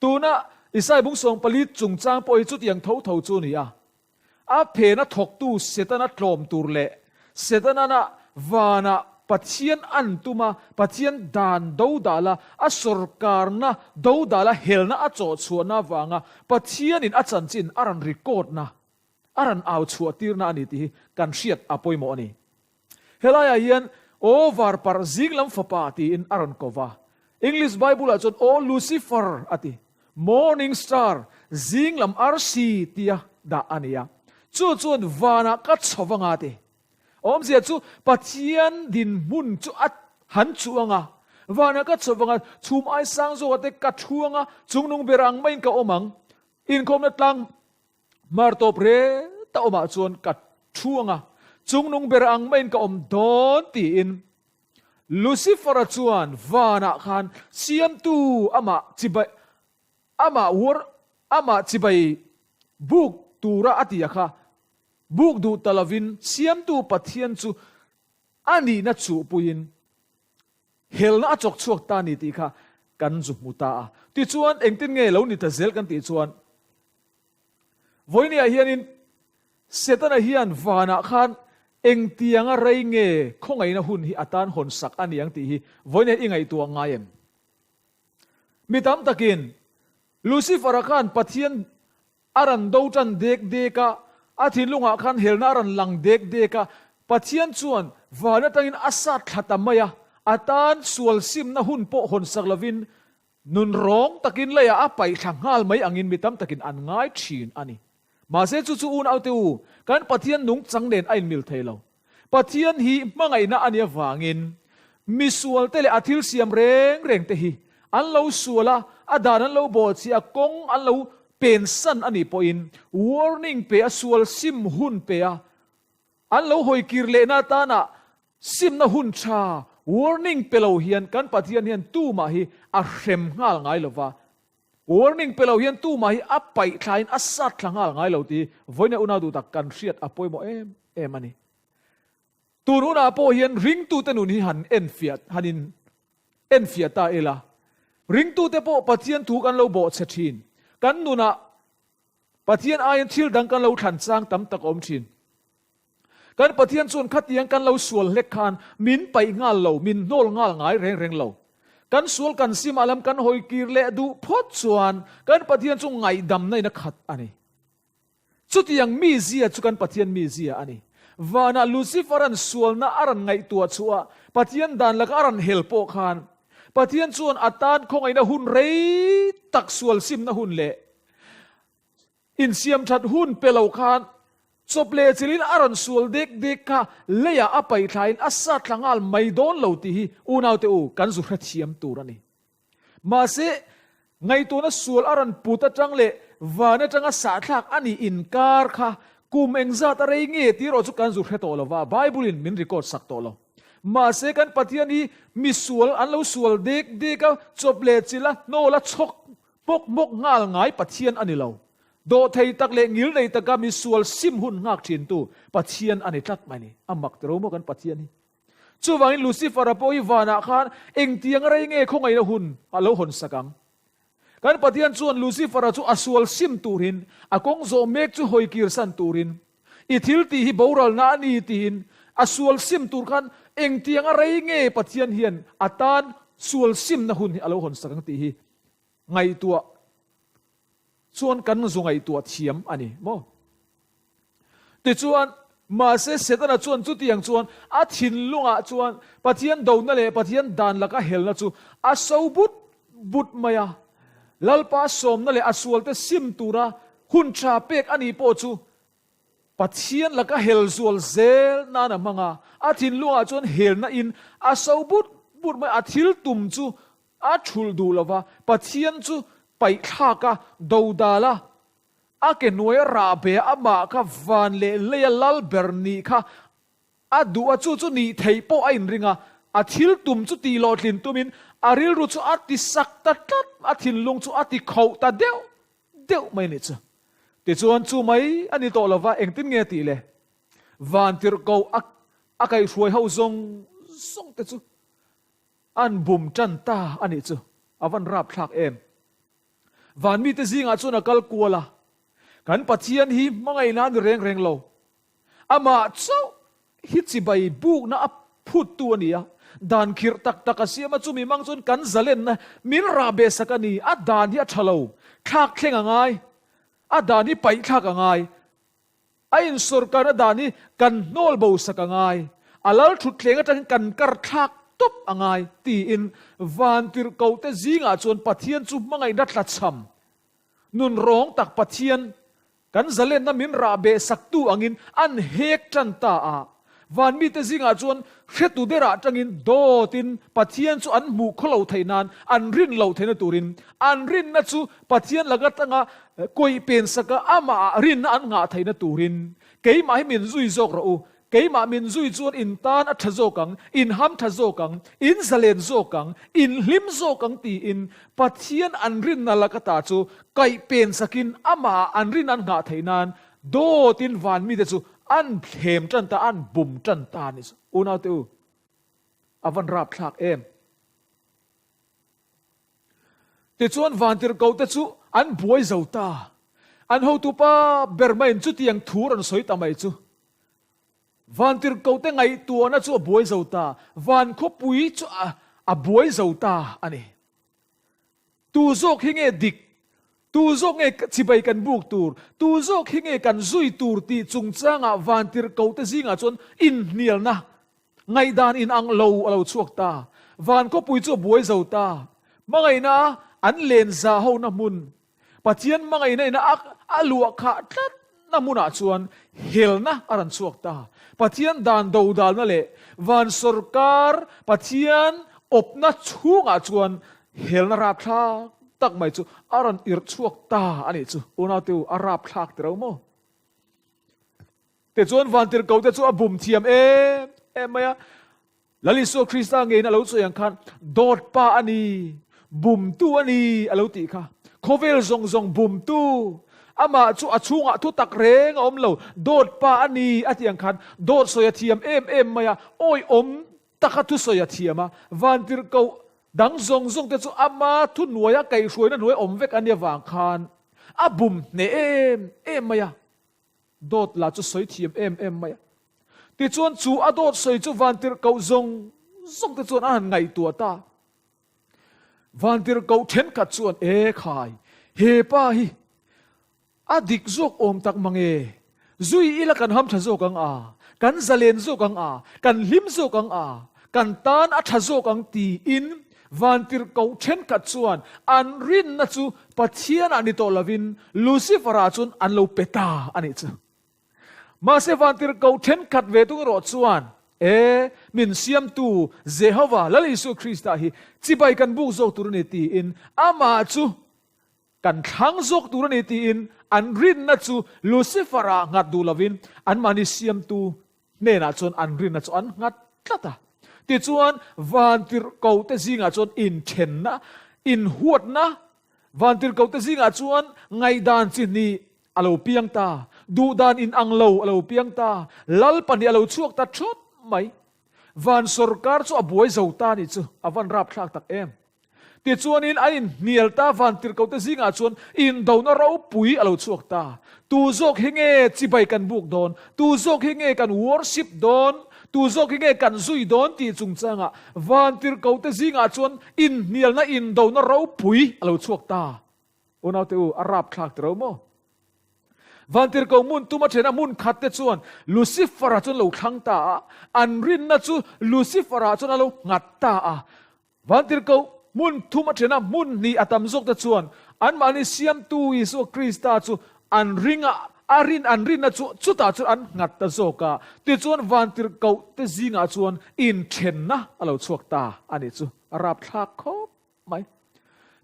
Tuna Isai bung 14 chungchang pawh hi chutiang tho tho chu a ni a. A phena thawktu Setana tlawm tur leh Setana vanah Pathian an tum a, Pathian dan dodala a sawrkarna dodala helna a chawh chhuahna avanga Pathianin a chanchin a rawn record-na, a rawn au chhuahtirna a ni tih hi kan hriat a pawimawh a ni. Helaiah hian Aw varparh zing lam fapa tiin a rawn ko va. English Bible-ah chuan Aw Lucifer a ti. Morning star, zing lam arsi tia dah a ni a. Chu chuan vanah ka chho vang a ti. Awmzia chu Pathian dinhmun chu a han chuang a, vanah ka chho vang a, chhum ai sang zawkah te ka thuang a, chungnung ber ang maiin ka awm ang. Inkhawmna tlang hmar tawp ret a awmah chuan ka thuang a, chungnung ber ang maiin ka awm dawn tiin Lucifer-a chuan vanah khan siamtu amah chibai amah uar amah chibai buk tura a ti a kha buk duh ta lovin siamtu Pathian chu a nihna chuhpuiin helna a chawk chhuak ta a ni tih kha kan zu hmu ta a. Tichuan engtin nge lo ni ta zel kan tih chuan Vawinia hianin Setana hian vanah khan engtianga rei nge khawngaihna hun hi a tan hawn sak a ni ang tih hi vawinia i ngaihtuah ngai em? Mi tam takin Lucifer-a khan Pathian a rawn do tan dek dek a, a thinlungah khan helna a rawn lang dek dek a, Pathian chuan van atangin a sat thla ta mai a, a tan sual simna hun pawh hawn sak lovin Nun rawng takin leiah a paih thla nghal mai angin mi tam takin an ngai thin a ni. Mahse chu chu unaute u, kan Pathian nungchang nen a inmil thei lo. Pathian hi hmangaihna a nih avangin misualte leh a thil siam reng reng te hi an lo sual a, a dan an lo bawhchhiah a, kawng an lo pensan a nih pawhin warning pe a, sual sim hun pe a, an lo hawikir lehna atana simna hun tha warning pe lo hian kan Pathian hian tumah hi a hrem nghal ngai lova, Warning pe lo hian tumah hi a paih thlain a sat thla nghal ngai lo tih vawiin a unau duh tak kan hriat a pawimawh em em a ni. Tun hunah pawh hian ringtute nun hi han enfiah han in enfiah ta ila, ringtute pawh Pathian thu kan lo bawhchhe thin, kan nunah Pathian aiin thil dang kan lo thlan chang tam tak a awm thin. Kan Pathian chuan khatiang kan lo sual hlek khan min paih nghal lo, min hnawl nghal ngai reng reng lo. Kan sual kan sim ah lam kan hawi kir leh duh phawt chuan kan Pathian chu ngaihdamna in a khat a ni. Chutiang mizia chu kan Pathian mizia a ni. Vanah Lucifer-a'n sualna a rawn ngaihtuah chhuah a, Pathian dan laka a rawn hel pawh khan Pathian chuan a tan khawngaihna hun rei tak sual simna hun leh Insiam that hun pe lo khan chawp leh chilhin a rawn sual dek dek kha leiah a paih thlain a sat thla nghal mai dawn lo tih hi unaute u kan zu hrethiam tur a ni. Mahse, ngaihtuahna sual a rawn put atang leh van atanga sahthlak a nih inkar kha kum engzat a rei nge tih erawh chu kan zu hre tawh lo va, Bible-in min record sak tawh lo. Mahse, kan Pathian hi misual an lo sual dek dek a, chawp leh chilh a, hnawl a chhawk Hmawk hmawk nghal ngai Pathian a ni lo. Dawhthei tak leh ngil nei taka misual sim hun nghak thintu Pathian a ni tlat mai ni. A mak tiro maw kan Pathian hi. Chuvangin Lucifer-a pawh hi vanah khan engtiang rei nge khawngaihna hun a lo hawn sak ang. Kan Pathian chuan Lucifer-a chu a sual sim turin, a kawng zawh mek chu hawi kirsan turin, i thil tih hi boralna a ni tiin a sual sim tur khan engtiang a rei nge Pathian hian a tan sual simna hun hi a lo hawn sak ang tih hi Ngaihtuah chuan kan zu ngaihtuah thiam a ni maw? Tichuan, mahse Setana chuan chutiang chuan a thinlungah chuan Pathian dona leh Pathian dan laka helna chu a so but but mai a. Lalpa sawmna leh a sualte sim tura hun tha pek a nih pawh chu Pathian laka hel zual zel nan a hmang a. A thinlungah chuan helna in a so but but mai a, a thil tum chu A thulh duh lova, Pathian chu paihthlak a, dodal a, a ke hnuai a rah be a, amah kha van leh lei a lal ber nih kha a duh a, chu chu nih theih pawh a inring a, a thil tum chu tih hlawhtlin tumin a rilru chu a ti sak ta tlat, a thinlung chu a ti khauh ta deuh deuh mai a nih chu. Tichuan chu mai a ni tawh lova, engtin nge tih le? Van tirhkoh a a kaihhruai ho zawng zawng te chu An bum tan ta a nih chu, a van rapthlak em. Van mite zingah chuan a kal kual a, kan Pathian hi hmangaihna a ni reng reng lo. Amah chauh hi chibai bukna a phuttu a ni a, dan khirh tak tak a siam a, chumi hmang chuan kan zalenna min rah beh sak a ni. A dan hi a tha lo, thlak thleng a ngai, a dan hi paih thlak a ngai. A insawrkarna dan hi kan hnawl bo sak a ngai, a lal thutthleng atangin kan kar thlak tawp a ngai, tiin vantirhkohte zingah chuan Pathian chu hmangaihna tlachham, nun rawng tak Pathian kan zalenna min rah beh saktu angin an hek tan ta a. Van mite zingah chuan hretu derah atangin dawtin Pathian chu an hmuh khaw lo theih nan, an rin lo theihna turin an rinna chu Pathian laka tanga kawih pen saka amah rinna an nghah theihna turin keimah hi min zui zawk rawh u, keimah min zui chuan in tan a tha zawk ang, in ham tha zawk ang, in zalen zawk ang, in hlim zawk ang tiin Pathian an rinna laka ta chu kaih pen sakin amah an rin an nghah theih nan dawtin van mite chu An thlem tan ta, an bum tan ta a ni chu. Unaute u, a van rapthlak em? Tichuan vantirhkohte chu an buai zo ta. An hotupa ber maiin chutiang thu rawn sawi ta mai chu. Vantirhkohte ngaihtuahna chu a buai zo ta, van khawpui chu a buai zo ta a ni. Tu zawk hi nge dik? Tu zawk nge chibai kan buk tur? Tu zawk hi nge kan zui tur tih chungchangah vantirhkohte zingah chuan inhnialna, ngaihdan inang lo a lo chhuak ta. Van khawpui chu a buai zo ta. Hmangaihna an len za hona hmun, Pathian hmangaihna ina a luah khah tlatna hmunah chuan helna a rawn chhuak ta. Pathian dan dodalna leh van sorkar Pathian awpna chhungah chuan helna rapthlak tak mai chu a rawn irh chhuak ta a nih chu. Unaute u, a rapthlak ti ro maw? Tichuan vantirhkohte chu a bum thiam em em mai a. Lal Isua Krista ngeiin a lo sawi ang khan dawt pa a ni, bumtu a ni a lo tih kha. Khawvel zawng zawng bumtu, amah chu a chhungah thu tak reng a awm lo, dawt pa a ni a tih ang khan dawt sawi a thiam em em mai a, awihawm taka thu sawi a thiam a, vantirhkoh dang zawng zawng te chu ama thuhnuaia kaihhruaina hnuai awm vek a nia vang khan a bum hneh em em mai a. Dawt lah chu sawi thiam em em mai a. Tichuan chu a dawt sawi chu vantirhkoh zawng zawng te chuan a han ngaihtuah ta. Vantirhkoh thenkhat chuan, E khai, he pa hi a dik zawk awm tak mang e. Zui ila kan ham tha zawk ang a, kan zalen zawk ang a, kan hlim zawk ang a, kan tan a tha zawk ang tiin Vantirhkoh thenkhat chuan an rinna chu Pathianah ni tawh lovin Lucifer-ah chuan an lo pe ta a nih chu. Mahse vantirhkoh thenkhat ve tung erawh chuan, E, min siamtu Jehova, Lal Isua Krista hi chibai kan buk zawk tur a ni tiin amah chu kan thlang zawk tur a ni tiin an rinna chu Lucifer-ah nghat duh lovin anmahni siamtu hnenah chuan an rinna chu an nghat tlat a. Tichuan, vantirhkohte zingah chuan inthenna, inhuatna, vantirhkohte zingah chuan ngaihdan chi hnih a lo piang ta, duhdan inang lo a lo piang ta, Lalpa nih a lo chhuak ta thawt mai. Van sawrkar chu a buai zo ta nih chu a van rapthlak tak em. Tichuanin an inhnial ta vantirhkohte zingah chuan indona ropui a lo chhuak ta. Tu zawk hi nge chibai kan buk dawn? Tu zawk hi nge kan worship dawn? Tu zawk hi nge kan zui dawn tih chungchangah vantirhkohte zingah chuan inhnialna indona ropui a lo chhuak ta. Unaute u, a rapthlak ti ro maw? Vantirhkoh hmun tuma thena hmun khat te chuan Lucifer-a chuan lo thlang ta a, an rinna chu Lucifer-a chuan a lo nghat ta a. Vantirhkoh hmun thum a thena hmun hnih a tam zawk te chuan anmahni siamtu Isua Krista chu an ring a, a rin an rinna chu chutah chuan an nghat ta zawk a. Tichuan vantirhkoh te zingah chuan inthenna a lo chhuak ta a nih chu. A rapthlak khawp mai.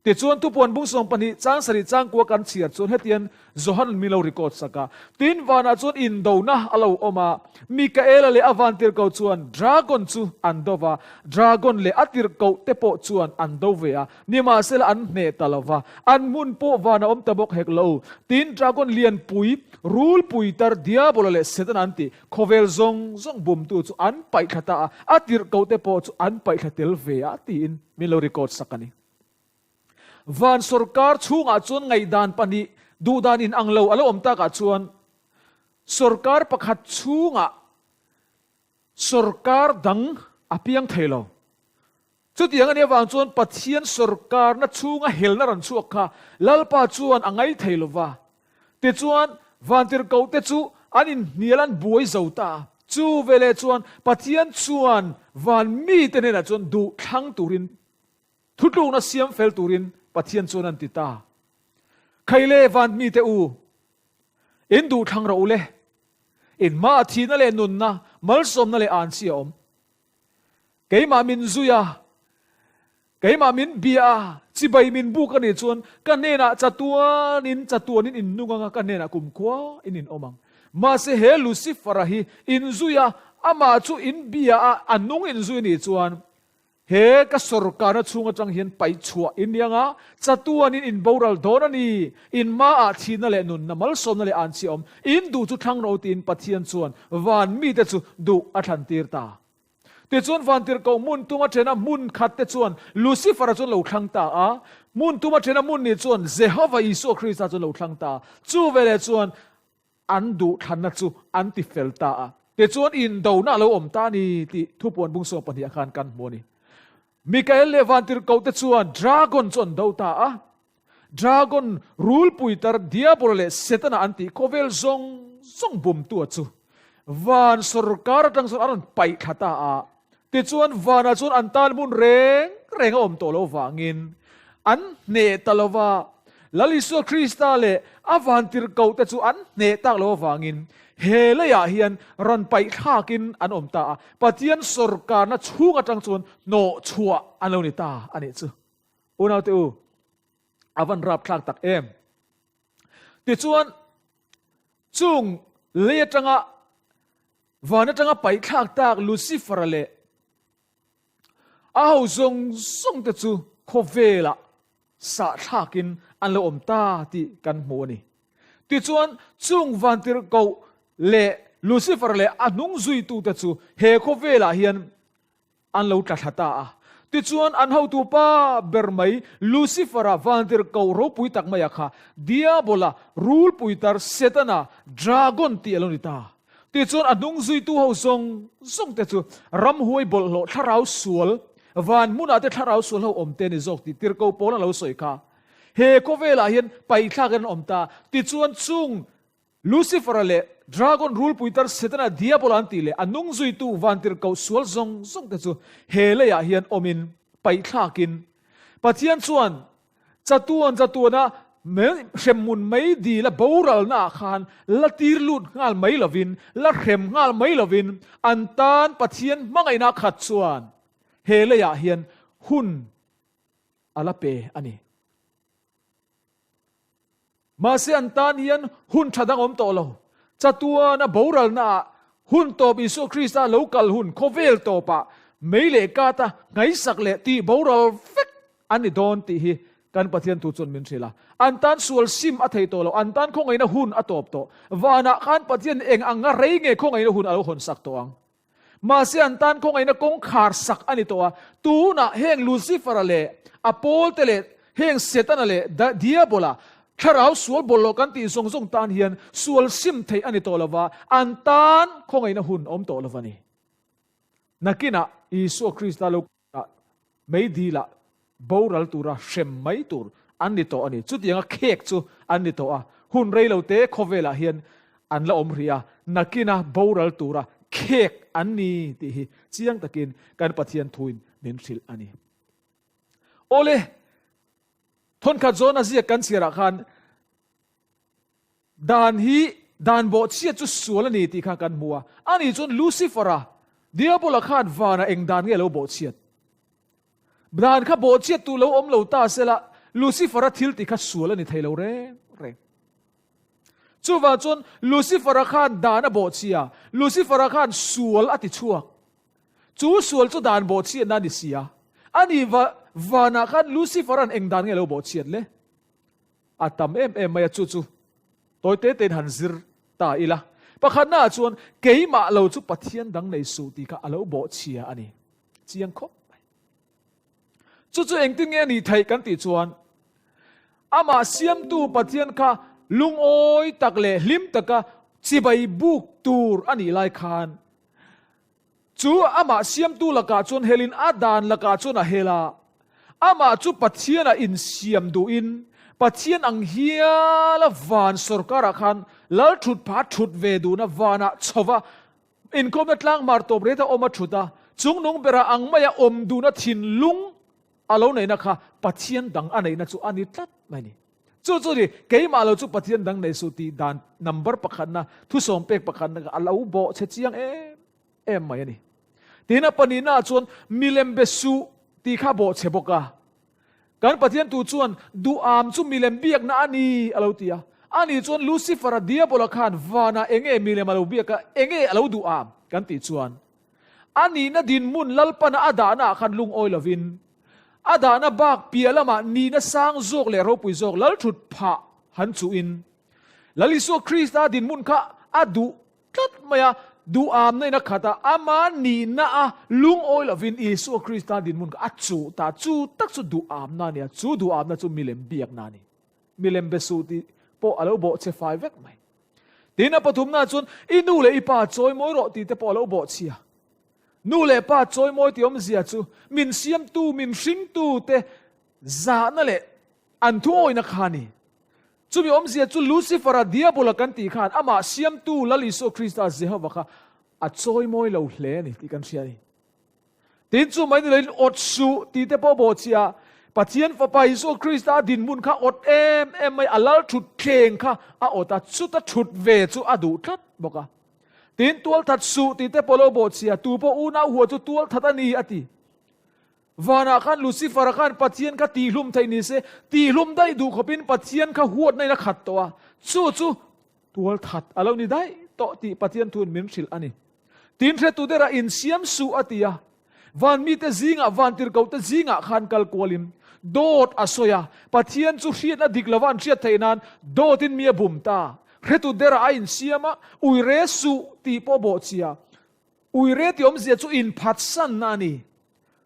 Tichuan Thupuan bung 12 chang sarih changkua kan chhiar chuan hetian Johan min lo record sak a, Tin vanah chuan indona a lo awm a, Mikaela leh a vantirhkoh chuan dragon chu an do va, dragon leh a tirhkoh te pawh chuan an do ve a, nimahsela an hneh ta lo va, an hmun pawh van a awm ta bawk hek lo. Tin dragon lianpui, rulpui tar Diabola leh Setana an tih, khawvel zawng zawng bumtu chu an paihthla ta a, a tirhkoh te pawh chu an paihthla tel ve a, tiin min lo record sak a ni. Van sorkar chhungah chuan ngaihdan pahnih duhdan inang lo a lo awm takah chuan sorkar pakhat chhungah sorkar dang a piang thei lo. Chutiang a nih avang chuan Pathian sorkarna chhunga helna rawn chhuak kha Lalpa chuan a ngai thei lo va. Tichuan, vantirhkohte chu an inhnial an buai zo ta a. Chu veleh chuan Pathian chuan van mite hnenah chuan duh thlang turin Thutlukna siam fel turin Pathian chuan an ti ta. Khaile van mite u, in duh thlang rawh u le. In hmaah thihna leh nunna, malsawmna leh anchi a awm. Keimah min zui a, keimah min bia a, chibai min buk a nih chuan ka hnenah chatuanin chatuanin in nung ang a, ka hnenah kumkhua in in awm ang. Mahse he Lucifer-a hi in zui a, amah chu in bia a, a nung in zui a nih chuan He ka sorkarna chhung atang hian paih chhuah in ni anga, chatuanin in boral dawn a ni. In hmaah thihna leh nunna, malsawmna leh anchhia awm, in duh chu thlang rawh u tiin Pathian chuan van mite chu duh a thlan tir ta. Tichuan vantirhkoh hmun tuma thena hmun khat te chuan Lucifer-a chuan lo thlang ta a, hmun tuma thena hmun ni chuan Jehova Isua Krista chuan lo thlang ta a. Chu veleh chuan An duhthlanna chu an ti fel ta a, tichuan indona a lo awm ta a ni tih thupuan bung 12 ah khan kan hmu a ni. Mikael leh vantirhkohte chuan dragon chu an do ta a, dragon rulpui tar Diabola leh Setana an tih khawvel zawng zawng bumtua chu van sawrkar atang chuan a rawn paih thla ta a, tichuan vanah chuan an tan hmun reng reng a awm tawh lo vangin an hneh ta lo va. Lal Isua Krista leh a vantirhkohte chu an hneh tak loh avangin he leiah hian rawn paih thlakin an awm ta a, Pathian sawrkarna chhung atang chuan hnawh chhuah an lo ni ta a nih chu. Unaute u, a van rapthlak tak em! Tichuan, chung lei atanga van atanga paih thlak tak Lucifer-a leh A ho zawng zawng te chu khawvelah sahthlakin an lo awm ta tih kan hmu a ni. Tichuan, chung vantirhkoh leh Lucifer leh a hnung zuitute chu he khawvelah hian an lo tla thla ta a. Tichuan, an hotu pa ber mai Lucifer-a vantirhkoh ropui tak maia kha Diabola, rulpuitar, Setana, dragon tih a lo ni ta. Tichuan a hnung zuitu ho zawng zawng te chu ramhuai bawlhhlawh thlarau sual, van hmunah te thlarau sual ho awm te a ni zawk tih tirhkoh pawl a lo sawi kha. He khawvelah hian paihthlak in an awm ta. Tichuan chung Lucifer-a leh Dragon rulpuitar Setana Diabola an tih leh a hnung zuitu van tirhkoh sual zawng zawng te chu he leiah hian awmin paihthlakin Pathian chuan Chatuan chatuana hremhmun mai dil a boralna ah khan la tir lut nghal mai lovin, la hrem nghal mai lovin an tan Pathian hmangaihna khat chuan he leiah hian hun a la pe a ni. Mahse an tan hian hun tha dang awm tawh lo. Chatuana boralna ah hun tawp Isua Krista lo kal hun khawvel tawpah mei leh kata ngaihsak leh tih boral vek an ni dawn tih hi kan Pathian thu chuan min hrilh a. An tan sual sim a thei tawh lo, an tan khawngaihna hun a tawp tawh. Vanah khan Pathian eng anga rei nge khawngaihna hun a lo hawn sak tawh ang? Mahse an tan khawngaihna kawngkhar sak a ni tawh a, tunah heng Lucifer-a leh a pawlte leh heng Setana leh Diabola, thlarau sual bawlhhlawh kan tih zawng zawng tan hian sual sim theih a ni tawh lo va, an tan khawngaihna hun a awm tawh lo va ni. Nakinah Isua Krista lo ah meidilah boral tura hrem mai tur an ni tawh a ni. Chutianga khek chu an ni tawh a, hun rei lo te khawvelah hian an la awm rih a, nakina boral tura khek an ni tih hi chiang takin kan Pathian thuin min hrilh a ni. Awle, thawnkhat zawn a ziak kan chhiarah khan Dan hi dan bawhchhiat chu sual a ni tih kha kan hmu a. Ani chuan Lucifer-a, Diabola khan vanah eng dan nge a lo bawhchhiat? Dan kha bawhchhiat tu lo awm lo ta sela, Lucifer-a thil tih kha sual a ni thei lo reng reng. Chuvang chuan Lucifer-a khan dan a bawhchhia, Lucifer-a khan sual a ti chhuak. Chu sual chu dan bawhchhiatna a ni si a. Ani vanah khan Lucifer-a'n eng dan nge a lo bawhchhiat le? A tam em em mai a, chu chu tawi te tein han zir ta ila. Pakhatna ah chuan keimah lo chu Pathian dang nei suh tih kha a lo bawhchhia a ni. Chiang khawp mai. Chu chu engtin nge a nih theih kan tih chuan amah siamtu Pathian kha lungawi tak leh hlim taka chibai buk tur a nih lai khan Chu amah siamtu lakah chuan helin a dan lakah chuan a hel a, amah chu Pathianah insiam duhin Pathian ang hiala van sawrkarah khan lal thut pha thut ve duhna vanah chhova inkhawmna tlanghmar tawp reta awm a thut a, chungnung bera ang maia awm duhna thinlung a lo neihna kha Pathian dang a neihna chu a ni tlat mai a ni. Chu chu ni, keimah lo chu Pathian dang nei suh tih dan number pakhatna, thusawm pek pakhatna kha a lo bawh che chiang em em mai a ni. Tin a pahnihna ah chuan milem be suh tih kha a bawh che bawk a. Kan Pathian tu chuan duham chu milem biakna a ni a lo ti a. Ani chuan Lucifer-a Diabola khan vanah enge milem a lo biak a, enge a lo duham kan tih chuan A nihna dinhmun Lalpana a dahna ah khan lungawi lovin, a dahna bak piah lamah nihna sang zawk leh ropui zawk lal thut phah han chuhin, Lal Isua Krista dinhmun kha a duh tlat mai a, duhamna in a khat a, ama nihna a lungawi lovin Isua Krista dinhmun kha a chuh ta, chu tak chu duhamna a ni a, chu duhamna chu milem biakna a ni. Milem be suh tih pawh a lo bawhchhe fai vek mai. Tin, a pathumna chuan i nu leh i pa chawimawi rawh tih te pawh a lo bawhchhia. Nu leh pa chawimawi tih awmzia chu min siamtu, min hringtu te zahna leh an thuawina kha a ni. Chumi awmzia chu Lucifer-a, Diabola kan tih khan amah siamtu Lal Isua Krista Jehova kha a chawimawi lo hle a ni tih kan hria a ni. Tin, chu mai ni loin awt suh tih te pawh bawhchhia. Pathian Fapa Isua Krista a dinhmun kha awt em em mai, a lal thut thleng kha a awt a, chuta thut ve chu a duh tlat bawk a. Tin, tualthat suh tih te pawh lo bawhchhia, tu pawh unau hua chu tualthat a ni, a ti. Vanah khan Lucifer-a khan Pathian kha tihlum theih ni se, tihlum daih duh khawpin Pathian kha huatna in a khat tawh a, chu chu tualthat a lo ni daih tawh tih Pathian thuin min hrilh a ni. Tin, hretu derah insiam suh a ti a, van mite zingah, vantirhkohte zingah khan kal kualin dawt a sawi a, Pathian chu hriatna dik lova an hriat theih nan dawtin mi a bum ta. Hretu derah a insiam a, uire suh tih pawh bawhchhia. Uire tih awmzia chu inphatsanna a ni.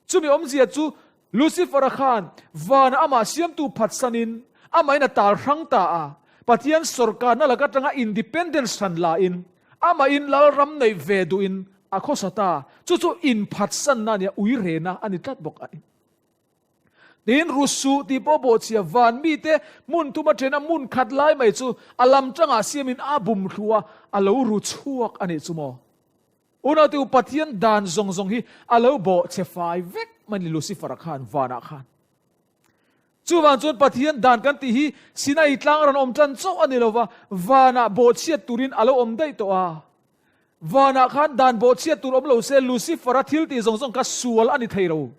Chumi awmzia chu Lucifer-a khan vana amah siamtu phatsanin amahin a tal hrang ta a, Pathian sawrkarna lak atanga independence hran lain amahin lalram neih ve duhin a khawsa ta. Chu chu inphatsanna a ni a, uirena a ni tlat bawk a ni. Tin, Rusuh tih pawh bawhchhia van mite hmun thuma thena hmun khat lai mai chu a lam tangah siamin a bum thlu a, a lo ru chhuak a nih chu maw? Unaute u, Pathian dan zawng zawng hi a lo bawhchhe fai vek mai ni Lucifer-a khan vanah khan. Chuvang chuan Pathian dan kan tih hi Sinai tlang rawn awm tan chauh a ni lo va, vanah bawhchhiat turin a lo awm daih tawh a. Vanah khan dan bawhchhiat tur awm lo se Lucifer-a thil tih zawng zawng kha sual a ni thei lo.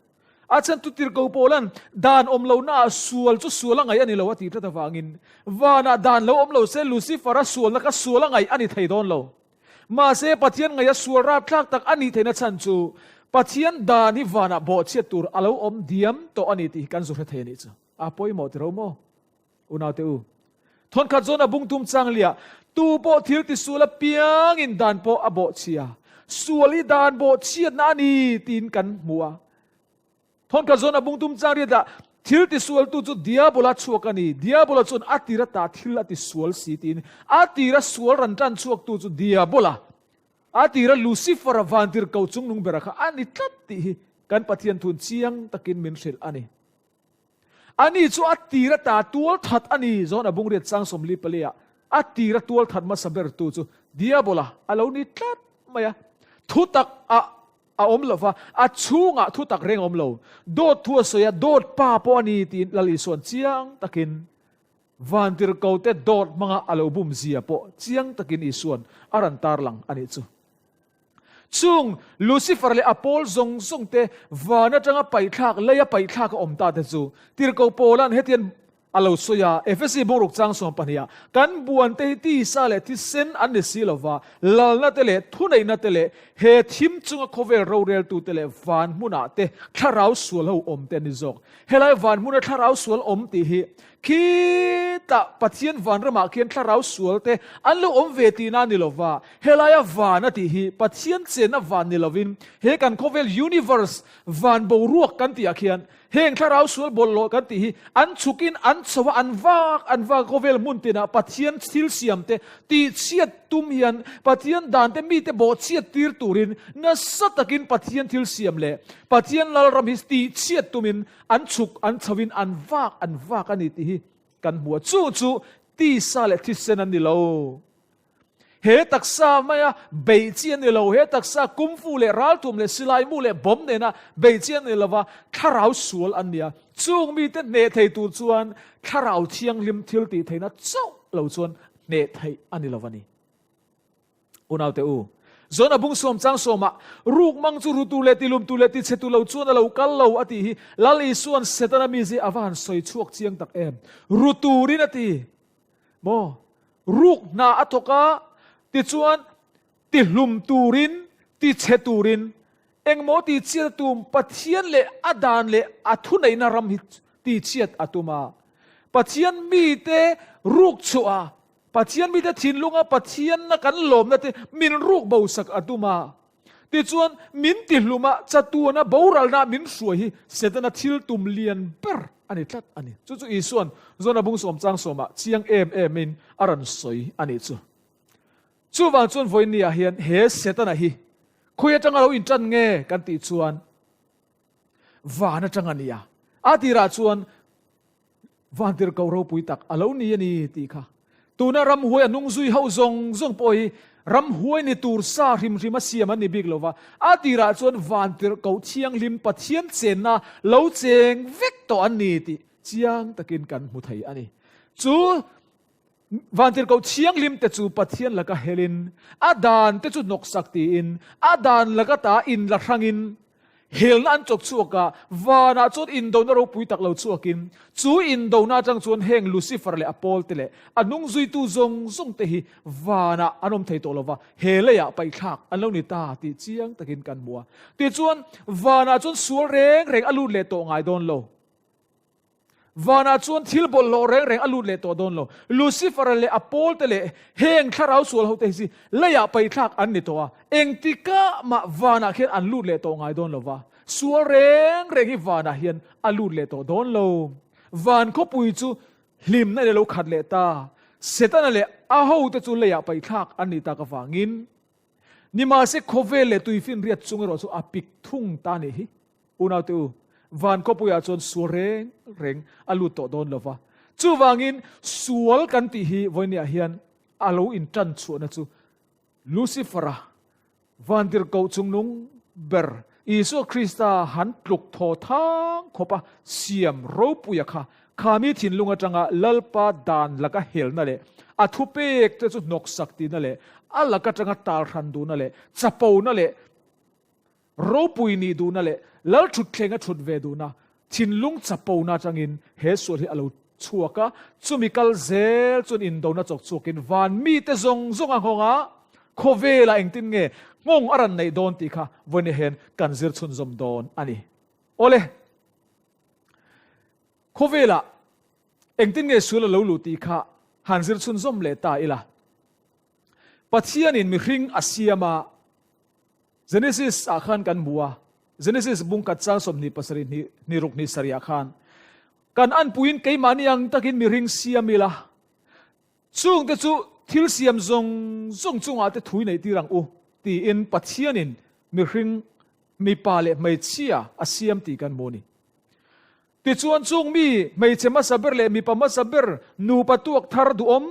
A chhan tu tirhko pawlan dan awm lohnaah sual chu sual a ngaih a ni lo a tih tlat avangin vanah dan lo awm lo se Lucifer-a sualna kha sual a ngaih a ni thei dawn lo. Mahse Pathian ngaih a sual rapthlak tak a nih theihna chhan chu Pathian dan hi vanah bawhchhiat tur a lo awm diam tawh a ni tih hi kan zu hre thei a nih chu. A pawimawh ti ro maw? Unaute u, thawnkhat zawn a bung tum chang liah, tu pawh thil ti sual apiangin dan pawh a bawhchhia. Sual hi dan bawhchhiatna a ni tiin kan hmu a. Thawnkhat zawn a bung tum chang riatah, thil ti sualtu chu Diabola chhuak a ni, Diabola chuan a tira ta thil a ti sual si tiin a tira sual ran tan chhuaktu chu Diabola, a tira Lucifer-a vantirhko chungnung bera kha a ni tlat tih hi kan Pathian thun chiang takin min hrilh a ni. Ani chu a tir ata tual that a ni, John a bungriat chang 44 ah a tir a tual that hmasa ber tu chu Diabola a lo ni tlat mai a. Thu tak ah a awm lo va, a chhungah thu tak reng a awm lo. Dawt thu a sawi a, dawt pa pawh a ni tiin Lal Isuan chiang takin vantirhkote dawt hmanga a lo bum zia pawh chiang takin Isuan a rawn tarlang a nih chu. Chung Lucifer leh a pawl zawng zawng te van atanga paihthlak, leia paihthlak a awm ta te chu Tirhkoh Paula'n hetian a lo sawi a, Efesi bungruk chang 12 ah, Kan buan te hi tisa leh thisen an ni si lova, lalna te leh thuneihna te leh he thim chunga khawvel roreltu te leh van hmunah te thlarau sual ho awm te an ni zawk. Helai van hmuna thlarau sual awm tih hi Khitah Pathian vanramah khian thlarau sual te an lo awm ve tihna a ni lova, helaia van a tih hi Pathian chenna van ni lovin he kan khawvel universe van boruak kan tihah khian heng thlarau sual bawlhhlawh kan tih hi an chhukin an chho a, an vak an vak khawvel hmun tinah Pathian thil siam te tihchhiat tum hian Pathian dan te mite bawhchhiat tir turin nasa takin Pathian thil siam leh Pathian lalram hi tihchhiat tumin An chhuk an chhoin an vak an vak a ni tih hi kan hmu a, chu chu tisa leh thisen an ni lo. He taksa maia beih chi an ni lo, he taksa kungfu leh ralthum leh silaimu leh bomb nena beih chi an ni lo va, thlarau sual an ni a. Chung mite hneh thei tur chuan thlarau thianghlim thil tih theihna chauh lo chuan hneh theih a ni lo a ni. Unaute u, Zona bung sawm chang sawmah, Ruk mang chu rutu leh tilumtu leh tichhetu lo chuan a lo kal lo a tih hi Lal Isua'n Setana mizi a va han sawi chhuak chiang tak em. Ru turin a ti. Maw? Ruk hna a thawk a, tichuan tihlum turin, tichhe turin, engmaw tihchhiat a tum, Pathian leh a dan leh a thuneihna ram hi tihchhiat a tum a. Pathian mite ruk chhuah a, Pathian mite thinlunga Pathianna kan lawmna te min ruk bo sak a tum a. Tichuan, min tihlum a, chatuana boralna min hruai hi Setana thil tum lian ber a ni tlat a ni. Chu chu Isua'n Zona bung sawm chang sawmah chiang em emin a rawn sawi a nih chu. Chuvang chuan vawiinniah hian he Setana hi khawi atanga lo intan nge kan tih chuan van atang a ni a. A tirah chuan Vantirhkoh ropui tak a lo ni a ni tih kha. Tuna ramhuai a hnung zui ho zawng zawng pawh hi Ramhuai ni tur sa hrim hrim a siam an ni bik lo va, a tirah chuan Vantirhkoh Thianghlim Pathian chenna lo cheng vek tawh an ni tih chiang takin kan hmu thei a ni. Chu Vantirhkoh Thianghlim te chu Pathian laka helin, a dan te chu hnawksak tiin, a dan laka ta inla hrangin, Helna an chawk chhuak a, vanah chuan indona ropui tak lo chhuakin, chu indona atang chuan heng Lucifer leh a pawlte leh a hnungzuitu zawng zawng te hi vanah an awm thei tawh lo va, he leiah paihthlak an lo ni ta tih chiang takin kan hmu a. Tichuan, vanah chuan sual reng reng a lut leh tawh ngai dawn lo. Vanah chuan thil bawlhhlawh reng reng a lut leh tawh dawn lo. Lucifer-a leh a pawlte leh heng thlarau sual hote hi leiah paithlak an ni tawh a, engtikah mah vanah khian an lut leh tawh ngai dawn lo va. Sual reng reng hi vanah hian a lut leh tawh dawn lo. Van khawpui chu hlimna in a lo khat leh ta. Setana leh a hote chu leiah paithlak an nih tak avangin Nimahse khawvel leh tuifinriat chung erawh chu a pik thung ta nih hi. Unaute u, van khawpuiah chuan sual reng reng a lut tawh dawn lova. Chuvangin sual kan tih hi vawinia hian a lo intan chhuahna chu Lucifer-a vantirhkoh chungnung ber Isua Krista han tluk thaw thang khawpa siam ropuia kha Khami thinlung atanga Lalpa dan laka helna leh a thupek te chu hnawksak tihna leh a lak atanga talhran duhna leh chapona leh ropui nih duhna leh Lal thutthleng a thut ve duhna thinlung chapona atangin he sual hi a lo chhuak a, chumi kal zel chuan indona chawk chhuakin van mite zawng zawng a nghawng a, khawvelah engtin nge nghawng a rawn neih dawn tih kha vawiin hian kan zir chhunzawm dawn a ni. Awle. Khawvelah engtin nge sual a lo luh tih kha han zir chhunzawm leh ta ila. Pathianin mihring a siam a, Genesis ah khan kan hmu a, Genesis bung khat chang 27 hnih hnih ruk hnih sarih ah khan, Kan anpuiin keimahni ang takin mihring siam ila, chungte chu thil siam zawng zawng chungah te thui neih tir ang u, tiin Pathianin mihring mipa leh hmeichhia a siam tih kan hmu a ni. Tichuan chung mi hmeichhe hmasa ber leh mipa hmasa ber nupa tuak thar duhawm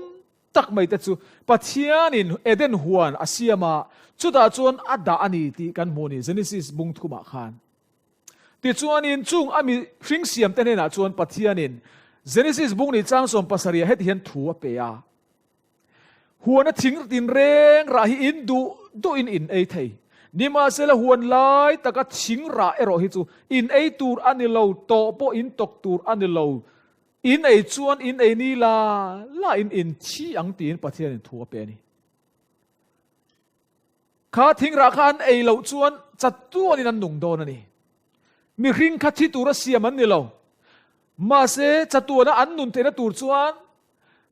tak mai te chu Pathianin Eden huan a siam a, chutah chuan a dah a ni tih kan hmu a ni, Genesis bung thumah khan. Tichuanin chung a mi hring siam te hnenah chuan Pathianin Genesis bung ni chang 70 ah heti hian thu a pe a, Huana thing tin reng rah hi in duh duhin in ei thei. Nimahsela huan lai taka thing rah erawh hi chu in ei tur a ni lo, tawh pawh in tawk tur a ni lo. In ei chuan in ei ni la la in in thi ang tiin Pathianin thu a pe a ni. Kha thing rah kha an ei loh chuan chatuanin an nung dawn a ni. Mihring kha thi tura siam an ni lo. Mahse chatuana an nun theihna tur chuan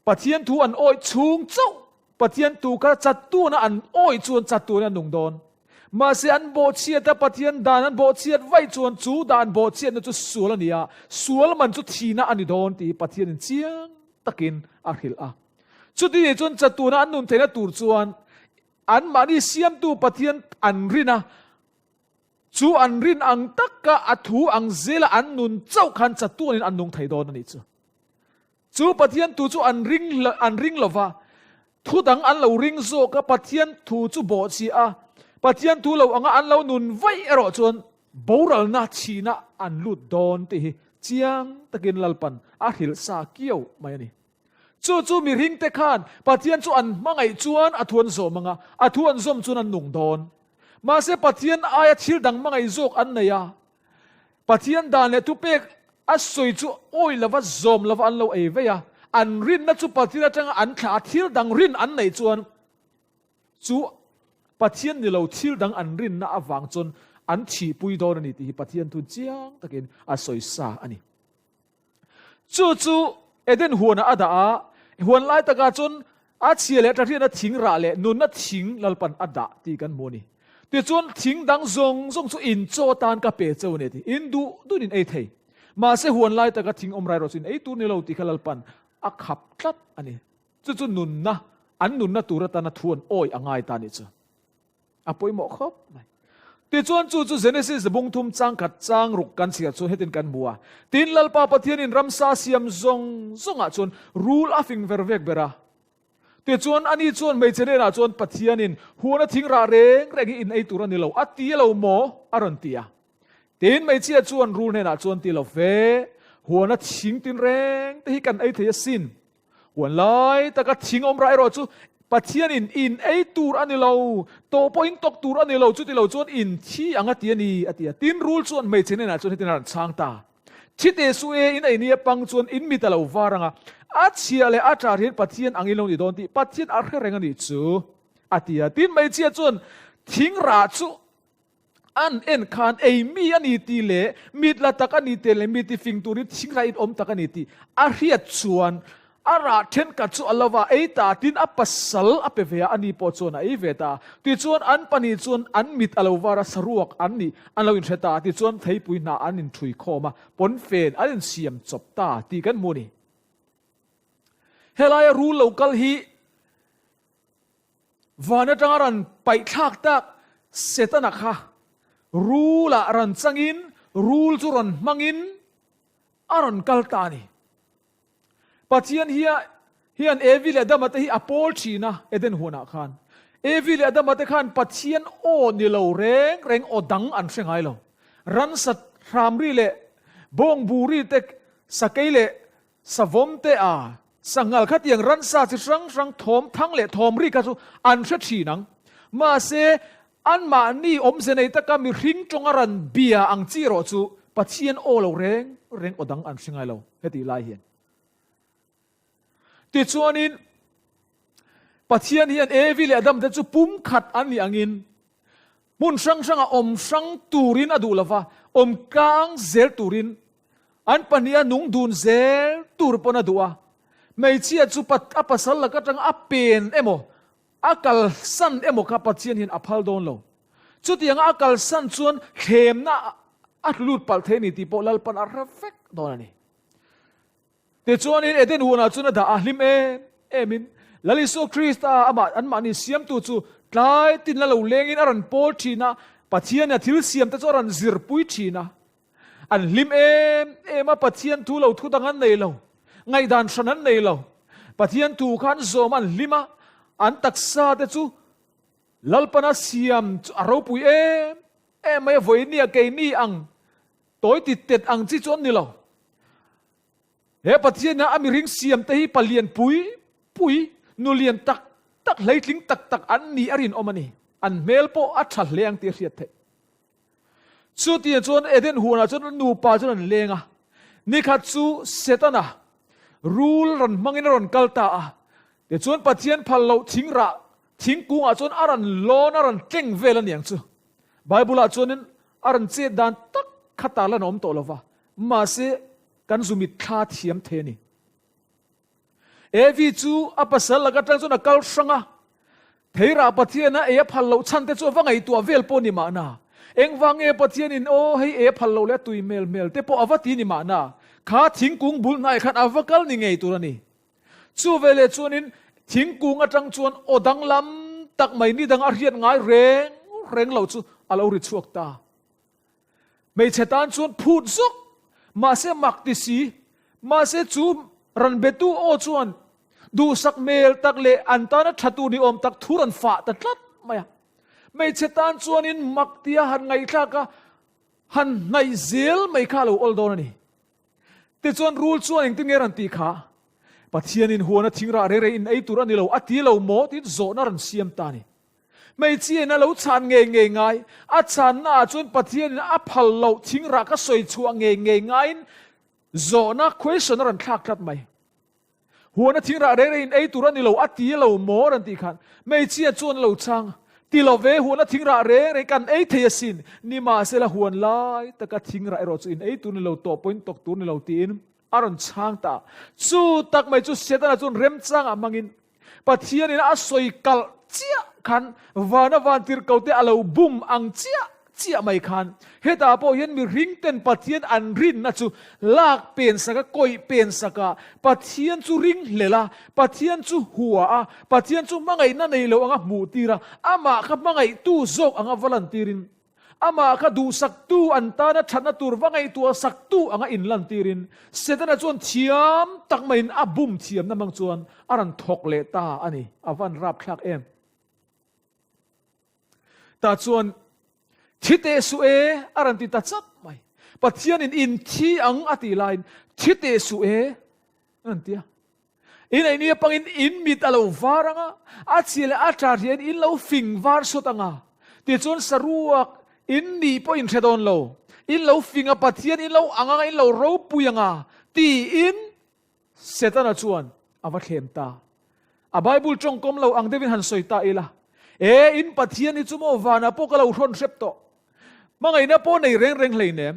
Pathian thu an awih chhung chauh Pathian thu kha chatuana an awih chuan chatuanin an nung dawn. Mahse an bawhchhiat a Pathian dan an bawhchhiat vaih chuan chu dan bawhchhiatna chu sual a ni a, sual man chu thihna a ni dawn tih hi Pathianin chiang takin a hrilh a. Chuti nih chuan chatuana an nun theihna tur chuan anmahni siamtu Pathian an rin a, chu an rin ang taka a thu ang zela an nun chauh khan chatuanin an nung thei dawn a nih chu. Chu Pathian thu chu an ring an ring lo va, thu dang an lo ring zawk a, Pathian thu chu bawhchhiah a, Pathian thu lo anga an lo nun vaih erawh chuan boralna chhina an lut dawn tih hi chiang takin Lalpan a hrilh sa kiau mai a ni. Chu chu mihringte khan Pathian chu an hmangaih chuan a thu an zawm ang a, a thu an zawm chuan an nung dawn. Mahse Pathian aia thil dang hmangaih zawk an nei a, Pathian dan leh thupek a sawi chu awi lova zawm lova an lo ei vei a, an rinna chu Pathian atanga an thlah a, thil dang rin an neih chuan chu Pathian ni lo thil dang an rinna avang chuan an thihpui dawn a ni tih hi Pathian thu chiang takin a sawi sa a ni. Chu chu Eden huanah a dah a, huan lai takah chuan a chhia leh ṭahriatna thing rah leh nunna thing Lalpan a dah tih kan hmu a ni. Tichuan thing dang zawng zawng chu in chaw atan ka pe cheu a ni a ti. In duh duhin in ei thei. Mahse huan lai taka thing awm rai rawh chu in ei tur ni lo tih kha Lalpan a khap tlat a ni. Chu chu nunna, an nunna tur atana thu an awi a ngai ta a nih chu. A pawimawh khawp mai. Tichuan chu chu Genesis bung thum chang khat chang ruk kan chhiar chuan hetin kan hmu a. Tin Lalpa Pathianin ramsa siam zawng zawngah chuan rul a fing ver vek ber a. Tichuan, ani chuan hmeichhe hnenah chuan Pathianin huana thing rah reng reng hi in ei tur a ni lo, a ti lo maw? a rawn ti a. Tin, hmeichhia chuan rul hnenah chuan ti lo ve, huana thing tin reng te hi kan ei thei asin. Huan lai taka thing awm rah erawh chu Pathianin in ei tur a ni lo, tawh pawh in tawk tur a ni lo, chuti lo chuan in thi ang a ti a ni, a ti a. Tin, rul chuan hmeichhe hnenah chuan hetin a rawn chhang ta. Thi teh suh e, in ei nia pang chuan in mit a lo var ang a, a chhia leh a ṭar hian Pathian ang in lo ni dawn tih Pathian a hre reng a nih chu, a ti a. Tin, hmeichhia chuan thing rah chu An en khan ei mi a ni tih leh mit la tak a ni tih leh mi ti fing turin thingrah in awm tak a ni tih a hriat chuan a rah thenkhat chu a lo va ei ta tin a pasal a pe ve a, ani pawh chuan a ei ve ta a. Tichuan an pahnih chuan an mit a lo var a, saruak an nih an lo inhre ta a, tichuan theipui hnah an inṭhui khawm a, pawnfen an insiam chawp ta tih kan hmu a ni. Helaia rul lo kal hi Van atanga ran paih thlak tak Setana kha rul-ah rawn changin rul chu rawn hmangin a rawn kal ta a ni. Pathian hia hian Evi leh Adama te hi a pawl thin a Eden huanah khan. Evi leh Adama te khan Pathian aw ni lo reng reng aw dang an hre ngai lo. Ransa hramri leh bawngbu ri te sakei leh Savawm te a, sanghal khatiang ransa chi hrang hrang thawm thang leh thawm ri kha chu an hre thin ang. Mahse, anmahni awmze nei taka mihring tawnga ran bia ang chi erawh chu Pathian aw lo reng reng aw dang an hre ngai lo hetih lai hian. Tichuanin, Pathian hian Evi leh Adam te chu pumkhat an nih angin hmun hrang hranga awm hrang turin a duh lova, awm tlang zel turin An pahniha nung dun zel tur pawn a duh a, hmeichhia chu a pasal lak atanga a pen emaw, a kalsan emaw kha Pathian hian a phal dawn lo. Chutianga a kalsan chuan thlemna a tlu lut palh thei a ni tih pawh Lalpan a hre vek dawn a ni. Tichuanin Eden huanah chuan a dah a, hlim em emin Lal Isua Krista amah anmahni siamtu chu tlai tin la lo lengin a rawn pawl thin a, Pathianin a thil siamte chu a rawn zirpui thin a. An hlim em em a, Pathian thu lo thu dang an nei lo, ngaihdan hran an nei lo. Pathian thu kha an zawm a, an hlim a, an taksa te chu Lalpana siam chu a ropui em em mai a, vawinia keini ang tawi ti tet ang chi chu an ni lo. He Pathian a mihring siam te hi palian pui pui, nu lian tak tak, hleitling tak tak an ni a rinawm a ni. An hmel pawh a tha hle ang tih a hriat theih. Chutiang chuan Eden huanah chuan nupa chuan an leng a. Nikhat chu Setana rul rawn hmangin a rawn kal ta a. Tichuan Pathian phal loh thing rah thingkungah chuan a rawn lawn a rawn tleng vel a niang chu. Bible-ah chuanin a rawn chet dan tak kha tarlan a awm tawh lo va, mahse kan zu mitthla thiam thei a ni. Evi chu a pasal lak atang chuan a kal hrang a, Theirah Pathian a ei a phal loh chhan te chu a va ngaihtuah vel pawh ni mahna. Engvang nge Pathianin aw hei ei a phal loh leh a tui hmel hmel te pawh a va ti ni mahna. Kha thingkung bul hnaiah khan a va kal ni ngei tur a ni. Chu veleh chuanin thingkung atang chuan aw danglam tak mai ni dang a hriat ngai reng reng lo chu a lo ri chhuak ta. Hmeichhe tan chuan phut zuk, mahse mak ti si. Mahse chu ran betu aw chuan duhsak hmel tak leh an tana tha tur ni awm tak thu rawn fah ta tlat mai a. Hmeichhe tan chuanin mak tia han ngaihthlak a, han hnaih zel mai kha a lo awl dawn a ni. Tichuan rul chuan engtin nge rawn tih kha? Pathianin huana thingrah rei rei in ei tur a ni lo, a ti lo maw? tiin zawhna rawn siam ta a ni. Hmeichhiain a lo chhan ngei ngei ngai, a chhanna ah chuan Pathianin a phal loh thingrah ka sawi chhuah ngei ngei ngaiin zawhna, question, a rawn thlak tlat mai. Huana thingrah reng rengin ei tur a ni lo, a ti lo maw rawn tih khan hmeichhia chuan a lo chhang, Ti lo ve, huana thingrah reng reng kan ei thei asin, nimahsela huan lai taka thingrah erawh chu in ei tur ni lo, tawh pawhin tawk tur ni lo tiin a rawn chhang ta. Chu tak mai chu Setana chuan remchangah hmangin Pathianin a sawi kalh chiah khan vana vantirhkote a lo bum ang chiah chiah mai khan hetah pawh hian mihringten Pathian an rinna chu lak pen sak a, kawih pen sak a, Pathian chu ring hlel a, Pathian chu hua a, Pathian chu hmangaihna nei lo anga hmuh tir a, amah kha hmangaihtu zawk anga va lantirin. Amah kha duhsaktu an tana thatna tur va ngaihtuah saktu anga inlantirin Setana chuan thiam tak maiin a bum thiamna hmang chuan a rawn thawk leh ta a ni. A van rapthlak em! Tah chuan, Thi teh suh e, a rawn ti ta chap mai. Pathianin in thi ang a tih laiin, Thi teh suh e, a rawn ti a. In einia pangin in mit a lo var ang a, a chhia leh a tha hriain in lo fing var sawt ang a. Tichuan saruak in nih pawh in hre dawn lo. In lo fing a, Pathian in lo ang ang a, in lo ropui ang a, tiin Setana chuan a va thlem ta. A Bible tawngkawm lo ang deuhin han sawi ta ila, E, in Pathian hi chu maw vanah pawh ka lo hrawn hrep tawh. Hmangaihna pawh nei reng reng hleinem.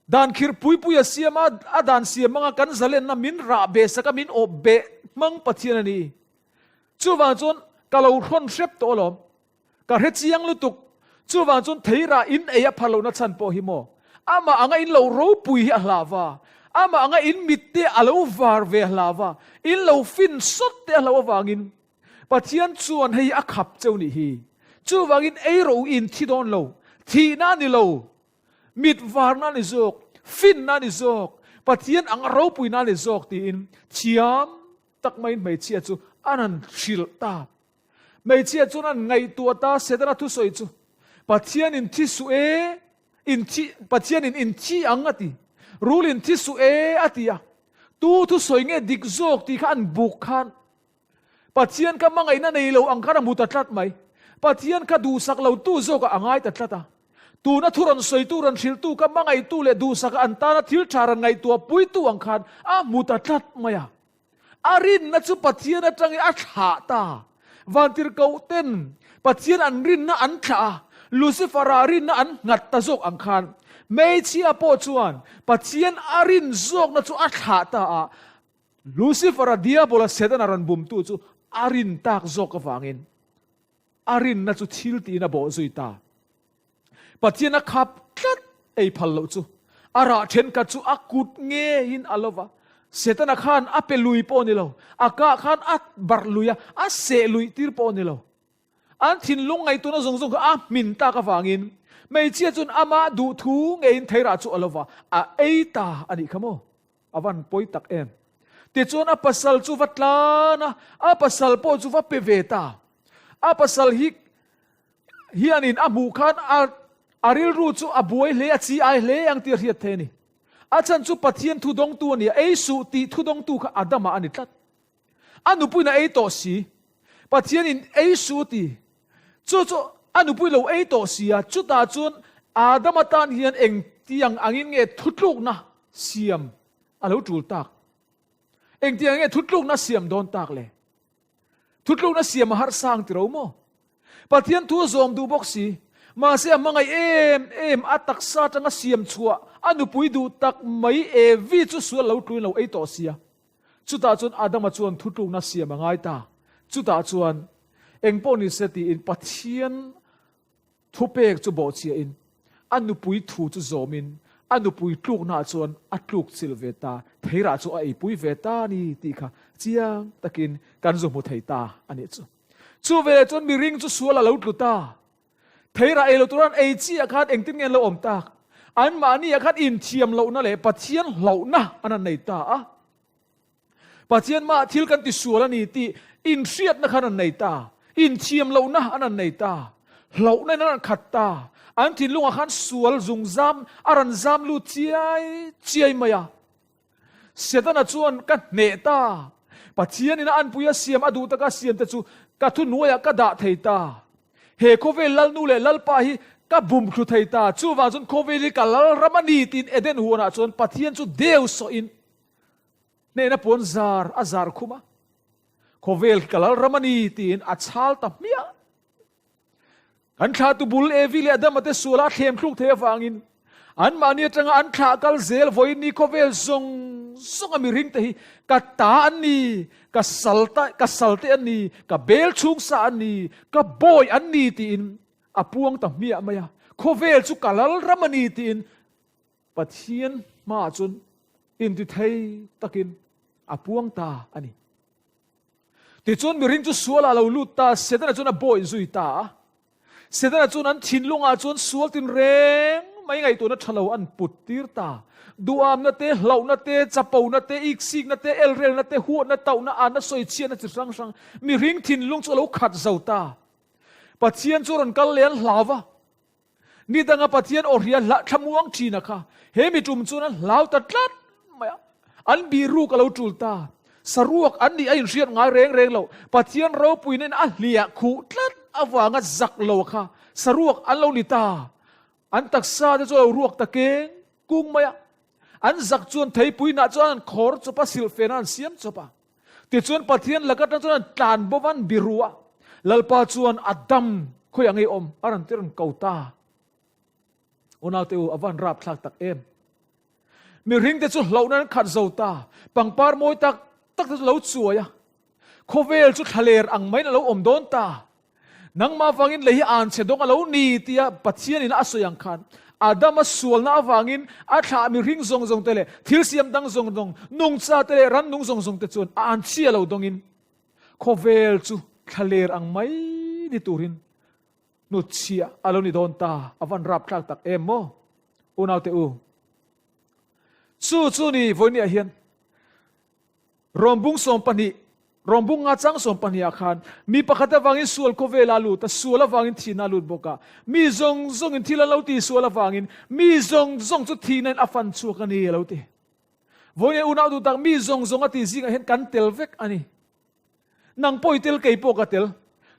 Dan khirh pui pui a siam a, a dan siam hmanga kan zalenna min rah beh sak a, min awp beh hmang Pathian a ni. Chuvang chuan ka lo hrawn hrep tawh alawm. Ka hre chiang lutuk. Chuvang chuan theirah in ei a phar lohna chhan pawh hi maw? Amah anga in lo ropui hi a hlah va, amah anga in mit te a lo var ve a hlah va, in lo fin sawt te a hlauh avangin Pathian chuan hei a khap cheu nih hi. Chuvangin ei rawh u in thi dawn lo, thihna a ni lo, Mit varna a ni zawk, finna a ni zawk, Pathian ang a ropuina a ni zawk tiin thiam tak maiin hmeichhia chu an han hrilh ta. Hmeichhia chuan an ngaihtuah ta Setana thusawi chu, Pathianin thi suh e, in thi, Pathianin in thi ang a ti, rulin thi suh e a ti a. Tu thusawi nge dik zawk tih kha an buk khan Pathian kha hmangaihna nei lo ang khan a hmu ta tlat mai. Pathian kha duhsak lo tu zawkah a ngai ta tlat a. Tuna thu rawn sawitu, rawn hrilhtu kha hmangaihtu leh duhsaka an tana thil tha rawn ngaihtuah puitu ang khan a hmu ta tlat mai a. A rinna chu Pathian atangin a thlah ta. Vantirhkohten Pathian an rinna an thlah a, Lucifer-a rinna an nghat ta zawk ang khan hmeichhia pawh chuan Pathian a rin zawkna chu a thlah ta a, Lucifer-a Diabola Setana rawn bumtu chu a rin tak zawk avangin a rinna chu thil tiin a bawh zui ta. Pathian a khap tlat ei phal loh chu a rah thenkhat chu a kut ngeiin a lo va. Setana khan a pe lui pawh a ni lo, a kah khan a barh lui a, a seh luih tir pawh a ni lo. An thinlung ngaihtuahna zawng zawng kha a hmin tak avangin hmeichhia chuan amah duhthu ngeiin theirah chu a lo va, a ei ta a nih kha maw? A van pawi tak em? Tichuan a pasal chu va tlan a, a pasal pawh chu va pe ve ta. A pasal hi hianin a hmuh khan a a rilru chu a buai hle, a chi ai hle ang tih a hriat thei a ni. A chhan chu Pathian thu dawngtu a ni a, ei suh tih thu dawngtu kha Adama a ni tlat. A nupuiin a ei tawh si. Pathianin ei suh ti. Chu chu a nupui lo ei tawh si a, chutah chuan Adama tan hian engtiang angin nge thutlukna siam a lo tul tak? Engtiang nge thutlukna siam dawn tak le? Thutlukna siam a harsa ang tiro maw? Pathian thu a zawm duh bawk si. Mahse a hmangaih em em a taksa atanga siam chhuah a nupui duh tak mai Evi chu sual lo tluin lo ei tawh si a. Chutah chuan Adama chuan thutlukna siam a ngai ta. Chutah chuan, Eng pawh ni se tiin Pathian thupek chu bawhchhiahin, a nupui thu chu zawmin, a nupui tluknaah chuan a tluk chilh ve ta, theirah chu a eipui ve ta a ni tih kha chiang takin kan zu hmu thei ta a nih chu. Chu veleh chuan miring chu sual a lo tlu ta. Theirah ei lo tura an ei chiah khan engtin nge an lo awm tak? Anmahniah khan inthiam lohna leh Pathian hlauhna an han nei ta a. Pathian mah thil kan tisual a ni tih inhriatna khan an nei ta. Inthiam lohna an han nei ta. Hlauhna in an han khat ta. An thinlungah khan sual zungzam a rawn zam lut chiai chiai mai a. Setana chuan ka hneh ta. Pathianin a anpui a siam a duh taka siam te chu ka thuhnuaiah ka dah thei ta. He khawvel Lalnu leh Lalpa hi ka bum thlu thei ta. Chuvang chuan khawvel hi ka lalram a ni tiin Eden huanah chuan Pathian chu deu sawhin hnehna puan zar a zar khum a. Khawvel hi ka lalram a ni tiin a chhal ta hmiah. Kan thlahtu bul Evi leh Adama te suala a thlem thluk thei avangin anmahni atanga an thlah kal zel vawiin ni khawvel zawng zawng a mihring te hi ka ta an ni, ka sal ta, ka sal te an ni, ka bel chhung sa an ni, ka bawi an ni tiin a puang ta hmiah mai a. Khawvel chu ka lal ram a ni tiin Pathian hmaah chuan intithei takin a puang ta a ni. Tichuan mihring chu sualah a lo lut ta, Setana chuan a bawi zui ta a. Setana chuan an thinlungah chuan sual tinreng mai ngaihtuahna tha lo an put tir ta. Duhamna te, hlauhna te, chapona te, iksikna te, elrelna te, huatna, tauhna, anna, sawichhiatna chi hrang hrang mihring thinlung chu a lo khat zo ta. Pathian chu rawn kal leh an hlau va. Ni danga Pathian aw hria hlah thlamuang thin a kha he mi tum chuan an hlau ta tlat mai a. An bihruk a lo tul ta. Saruak an nih a inhriat ngai reng reng lo. Pathian ropuina in a hliah khuh tlat avanga zak lo a kha saruak an lo ni ta. An taksa te chu a lo ruak ta keng kung mai a. An zak chuan theipui nah chuan an khawr chawp a, silhfen a an siam chawp a. Tichuan Pathian laka tang chuan an tlan bo va, an biru a. Lalpa chuan a dam khawiah ngei awm a rawn ti rawn ko ta. Unaute u, a va han rapthlak tak em! Mihringte chu hlauhna an khat zo ta. Pangpar mawi tak tak te chu lo chuai a. Khawvel chu thlaler ang maiin a lo awm dawn ta. Nangmah avangin lei hi anchhe dawng a lo ni tia Pathianin a sawi ang khan Adama sualna avangin a thlah mihring zawng zawng te leh thil siam dang zawng zawng, nungcha te leh rannung zawng zawng te chuan a anchhia lo dawngin khawvel chu thlaler ang mai ni turin hnutchhiah a lo ni dawn ta. A van rapthlak tak em maw? Unaute u, chu chu ni vawinia hian Rawmbung 12, Rawmbung nga chang 12 ah khan, mi pakhat avangin sual khawvel a lut a, sual avangin thihna a lut bawk a. Mi zawng zawngin thil an lo ti sual avangin mi zawng zawng chu thihna in a fan chhuak a ni a lo ti. Vawiin unau duh tak mi zawng zawng a ti zingah hian kan tel vek a ni. Nang pawh i tel kei pawh ka tel.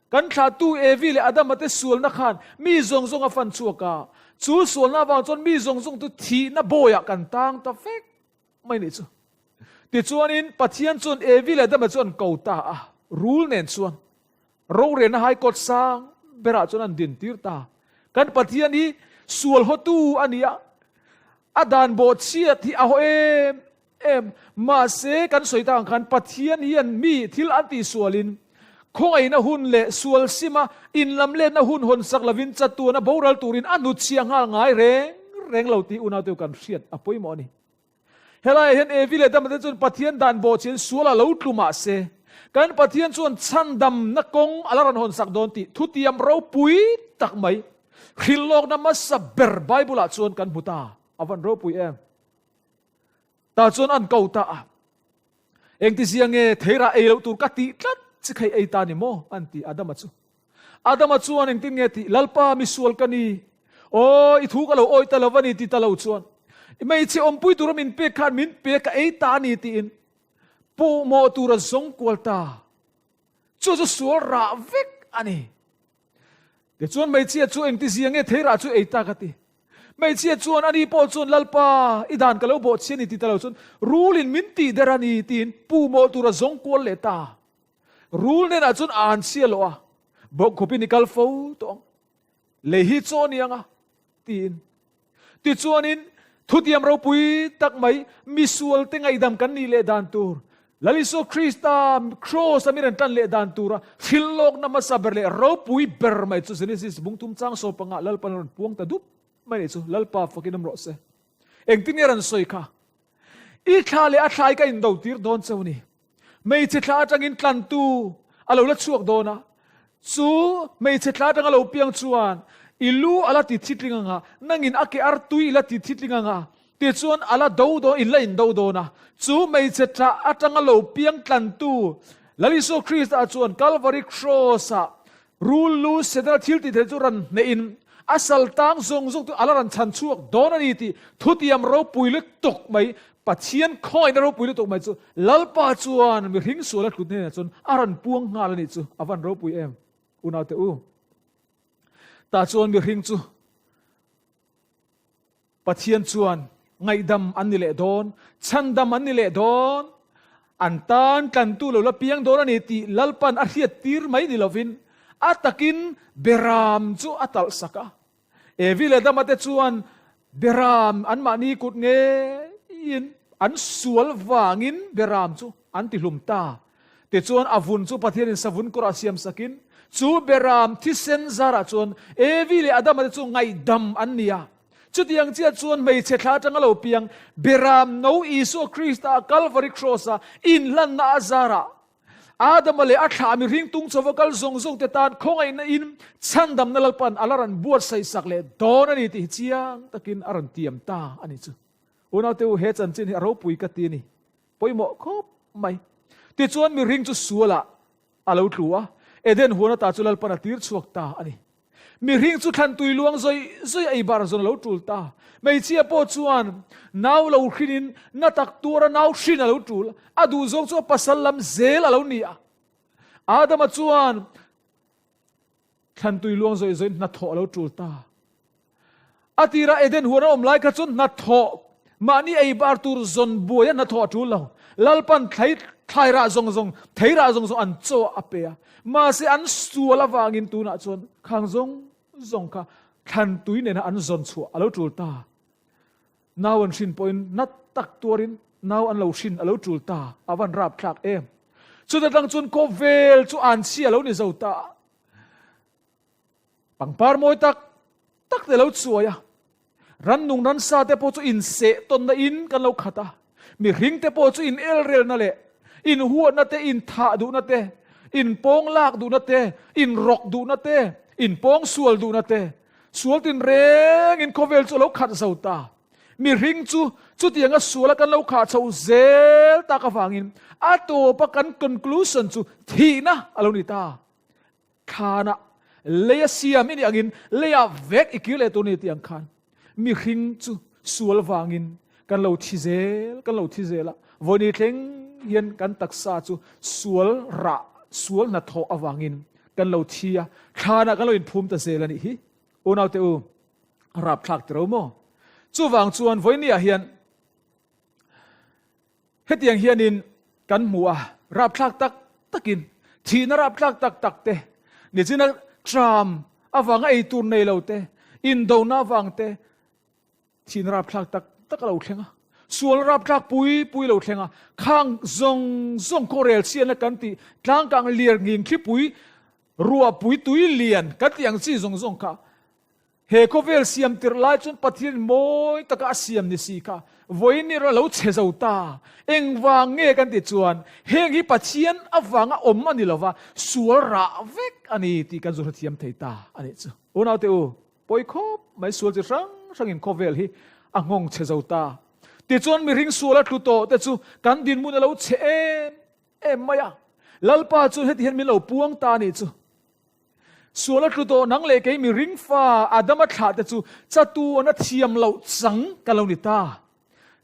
Kan thlahtu Evi leh Adama te sualna khan mi zawng zawng a fan chhuak a, chu sualna avang chuan mi zawng zawng chu thihna bawiah kan tang ta vek. Mai nih chu. Tichuanin Pathian chuan Evi leh Adama chu an ko ta a, rul nen chuan rorelna hai kawt sang berah chuan an din tir ta. Kan Pathian hi sual hawtu a ni a, a dan bawh chhiat hi a haw em em. Mahse kan sawi tak ang khan Pathian hian mi thil an tihsualin khawngaihna hun leh sual sima inlamletna hun hawn sak lovin chatuana boral turin a hnutchhiah nghal ngai reng reng lo tih unaute kan hriat a pawimawh a ni. Helaiah hian Evi leh Adama te chuan Pathian dan bawhchhin sual a lo tlu mah se, kan Pathian chuan chhandamna kawng a la rawn hawn sak dawn tih thutiam ropui tak mai hrilhlawkna hmasa ber Bible-ah chuan kan hmu ta. A van ropui em? Tah chuan an ko ta a, Engtizia nge theirah ei loh tur ka tih tlat chi kha i ei ta ni maw? an ti Adama chu. Adama chuan engtin nge tih, Lalpa, misual ka ni. Aw, i thu ka lo awih ta lo va ni ti ta lo chuan, i hmeichhe awmpui tura min pek khan min pe ka ei ta a ni tiin puhmawh tura zawng kual ta. Chu chu sual rah vek a ni. Tichuan hmeichhia chu engtizia nge theirah chu ei ta ka ti. Hmeichhia chuan ani pawh chuan, Lalpa, i dan ka lo bawhchhi a ni ti ta lo chuan, rulin min tih der a ni tiin puhmawh tura zawng kual leh ta. Rul nenah chuan a an chhia loh a, bawkkhawpin i kal fo tawh ang. Lei hi chaw a ni ang a, tiin. Tichuanin, thutiam ropui tak mai, misualte ngaihdam kan nih leh dan tur, Lal Isua Krista Kraws-a mi rawn tan leh dan tura hrilhlawkna hmasa ber leh ropui ber mai chu Genesis bung thum chang sawpangah Lalpan a rawn puang ta dup mai nih chu. Lalpa fakin awm rawh se. Engtin nge rawn sawi kha? I thla leh a thlai ka indo tir dawn cheu ni. Hmeichhe thla atangin tlantu a lo la chhuak dawn a, chu hmeichhe thla atanga lo piang chuan i lu a la ti thitling ang a, nangin a ke artui i la ti thitling ang a, tichuan a la do dawn, in la indo dawn a. Chu hmeichhe thla atanga lo piang tlantu Lal Isua Krista chuan Kalvari Kraws-ah Rul lu Setana thil tih theih chu ran hnehin a sal tang zawng zawng chu a la rawn chhan chhuak dawn a ni tih thutiam ropui lutuk mai, Pathian khawngaihna ropui lutuk mai chu Lalpa chuan mihring sual a tlut hnenah chuan a rawn puang nghal a nih chu a van ropui em unaute u. Tah chuan mihring chu Pathian chuan ngaihdam an ni leh dawn, chhandam an ni leh dawn, an tan tlantu lo la piang dawn a ni tih Lalpan a hriattir mai ni lovin a takin Beram chu a talh sak a. Evi leh Adama te chuan Beram anmahni kut ngeiin an sual vangin Beram chu an tihlum ta. Tichuan a vun chu Pathianin savun kawrah siam sakin chu Beram thisen zarah chuan Evi leh Adama te chu ngaihdam an ni a. Chutiang chiah chuan hmeichhe thla atanga lo piang Beram no Isua Krista Calvary Cross-a inhlanna a zarah. Adama leh a thlah mihring tung chauva kal zawng zawng te tan khawngaihna in chhandamna Lalpan a la rawn buatsaih sak leh dawn a ni tih hi chiang takin a rawn tiam ta a ni chu. Unaute u, he chanchin hi a ropui ka ti a ni. Pawimawh khawp mai. Tichuan mihring chu sualah a lo tlu a, Eden huan ata chu Lalpan a tir chhuak ta a ni. Mihring chu thlan tui luang zawih zawih a eibar zawn a lo tul ta. Hmeichhia pawh chuan nau lo hrinin na tak tuara nau hrin a lo tul. A duh zawng chu a pasal lam zel a lo ni a. Adama chuan thlan tui luang zawih zawih hnathawh a lo tul ta. A tira Eden huan a awm lai kha chuan hnathawh mahni eibar tur zawn buaia hnathawh a tul lo. Lalpan thlai thlai rah zawng zawng, thei rah zawng zawng an chaw a pe a. Mahse an sual avangin tunah chuan khang zawng zawng kha thlan tui nena an zawn chhuah a lo tul ta. Nau an hrin pawhin na tak tuarin nau an lo hrin a lo tul ta. A van rapthlak em! Chuta tang chuan khawvel chu an chhia a lo ni zo ta. Pangpar mawi tak tak te lo chuai a, rannung ransa te pawh chu inseh tawnna in kan lo khat a, mihring te pawh chu in elrelna leh inhuatna te, inthah duhna te, inpawng lak duhna te, inrawk duhna te, inpawng sual duhna te, sual tinreng in khawvel chu a lo khat zo ta. Mihring chu chutianga suala kan lo khah chho zel tak avangin a tawpa kan conclusion chu thihna a lo ni ta. Thlanah lei a siam i nih angin leiah vek i kir leh tur ni tih ang khan mihring chu sual vangin kan lo thi zel, kan lo thi zel a. Vawini thleng hian kan taksa chu sual rah, sual hnathawh avangin kan lo thi a, thlanah kan lo inphum ta zel a nih hi. Unaute u, rapthlak tiro maw? Chuvang chuan vawiniah hian Hetiang hianin kan hmu a, rapthlak tak takin, thihna rapthlak tak tak te, nichina tram avanga ei tur nei lo te, indona avang te, thihna rapthlak tak tak a lo thleng a, sual rapthlak pui pui lo thleng a, khang zawng zawng khawrel chhiatna kan tih tlangkang lir nghing thlipui, ruahpui tui lian kan tih ang chi zawng zawng kha He khawvel siam tirh lai chuan Pathian mawi taka a siam ni si kha vawiin erawh a lo chhe zo ta. Engvang nge kan tih chuan heng hi Pathian avanga awm a ni lova, sual rah vek a ni tih kan zu hrethiam thei ta a nih chu. Unaute u, pawi khawp mai sual chi hrang hrangin khawvel hi a nghawng chhe zo ta. Tichuan mihring sual a tlu tawh te chu kan dinhmun a lo chhe em em mai a. Lalpa chuan heti hian min lo puang ta a nih chu. Sual a tlu tawh nang leh kei mi ringfa Adama thlah te chu chatuan a thiam loh chang kan lo ni ta.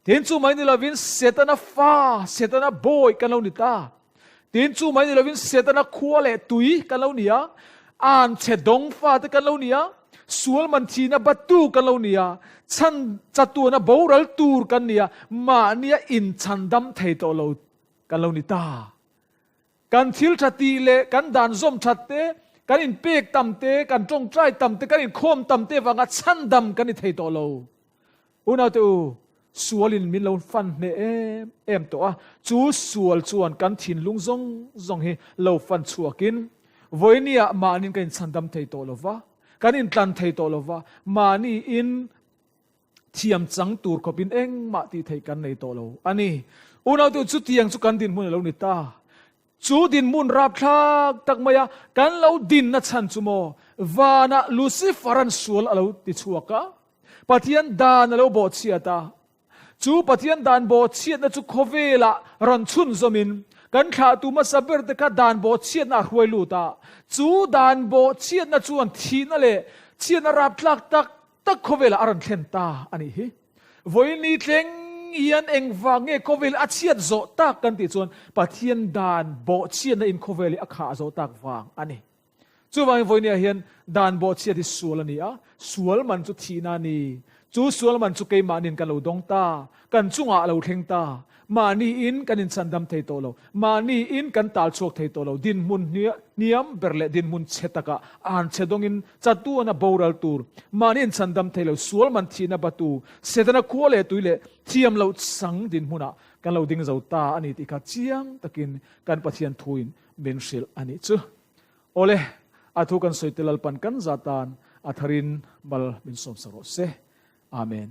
Tin chu mai ni lovin Setana fa, Setana bawi kan lo ni ta. Tin chu mai ni lovin Setana khua leh tui kan lo ni a, anchhe dawng fa te kan lo ni a, sual man thihna batu kan lo ni a, chhan chatuan a boral tur kan ni a, mahnia inchhandam thei tawh lo kan lo ni ta. Kan thil tha tih leh kan dan zawm that te, kan inpek tam te, kan tawngtai tam te, kan inkhawm tam te vanga chhandam kan ni thei tawh lo. Unaute u, sualin min lo fan hneh em em tawh a, chu sual chuan kan thinlung zawng zawng hi lo fan chhuakin vawinia mahniin kan inchhandam thei tawh lo va, kan intlan thei tawh lo va, mahniin thiam chang tur khawpin engmah tih theih kan nei tawh lo a ni. Unaute chutiang chu kan dinhmun a lo ni ta. Chu dinhmun rapthlak tak maia kan lo dinna chhan chu maw vanah Lucifer-a'n sual a lo ti chhuak a, Pathian dan a lo bawhchhiat a. Chu Pathian dan bawhchhiatna chu khawvelah rawn chhunzawmin kan thlahtu hmasa berte kha dan bawhchhiatna a hruai lut a. Chu dan bawhchhiatna chuan thihna leh chhiatna rapthlak tak tak khawvelah a rawn thlen ta a nih hi. Vawiin ni tleng hian engvang nge khawvel a chhiat zawh tak kan tih chuan Pathian dan bawhchhiatna in khawvel hi a khah zawh tak vang a ni. Chuvangin vawiin hian dan bawhchhiat hi sual a ni a, sual man chu thihna a ni. Chu sual man chu keimahniin kan lo dawng ta, kan chungah a lo thleng ta. Mahniin kan inchandam thei tawh lo, mahniin kan tal chhuak thei tawh lo, dinhmun hniam ber leh dinhmun chhe takah an chhe dawngin chatuana boral tur, mahni inchandam thei lo, sual man thihna batu, Setana khua leh tui leh thiam loh chang dinhmunah kan lo ding zo ta a ni tih kha chiang takin kan Pathian thuin min hrilh a nih chu. Awle, a thu kan sawi te Lalpan kan zah tan a tharin mal min sawmsak rawh se. Amen.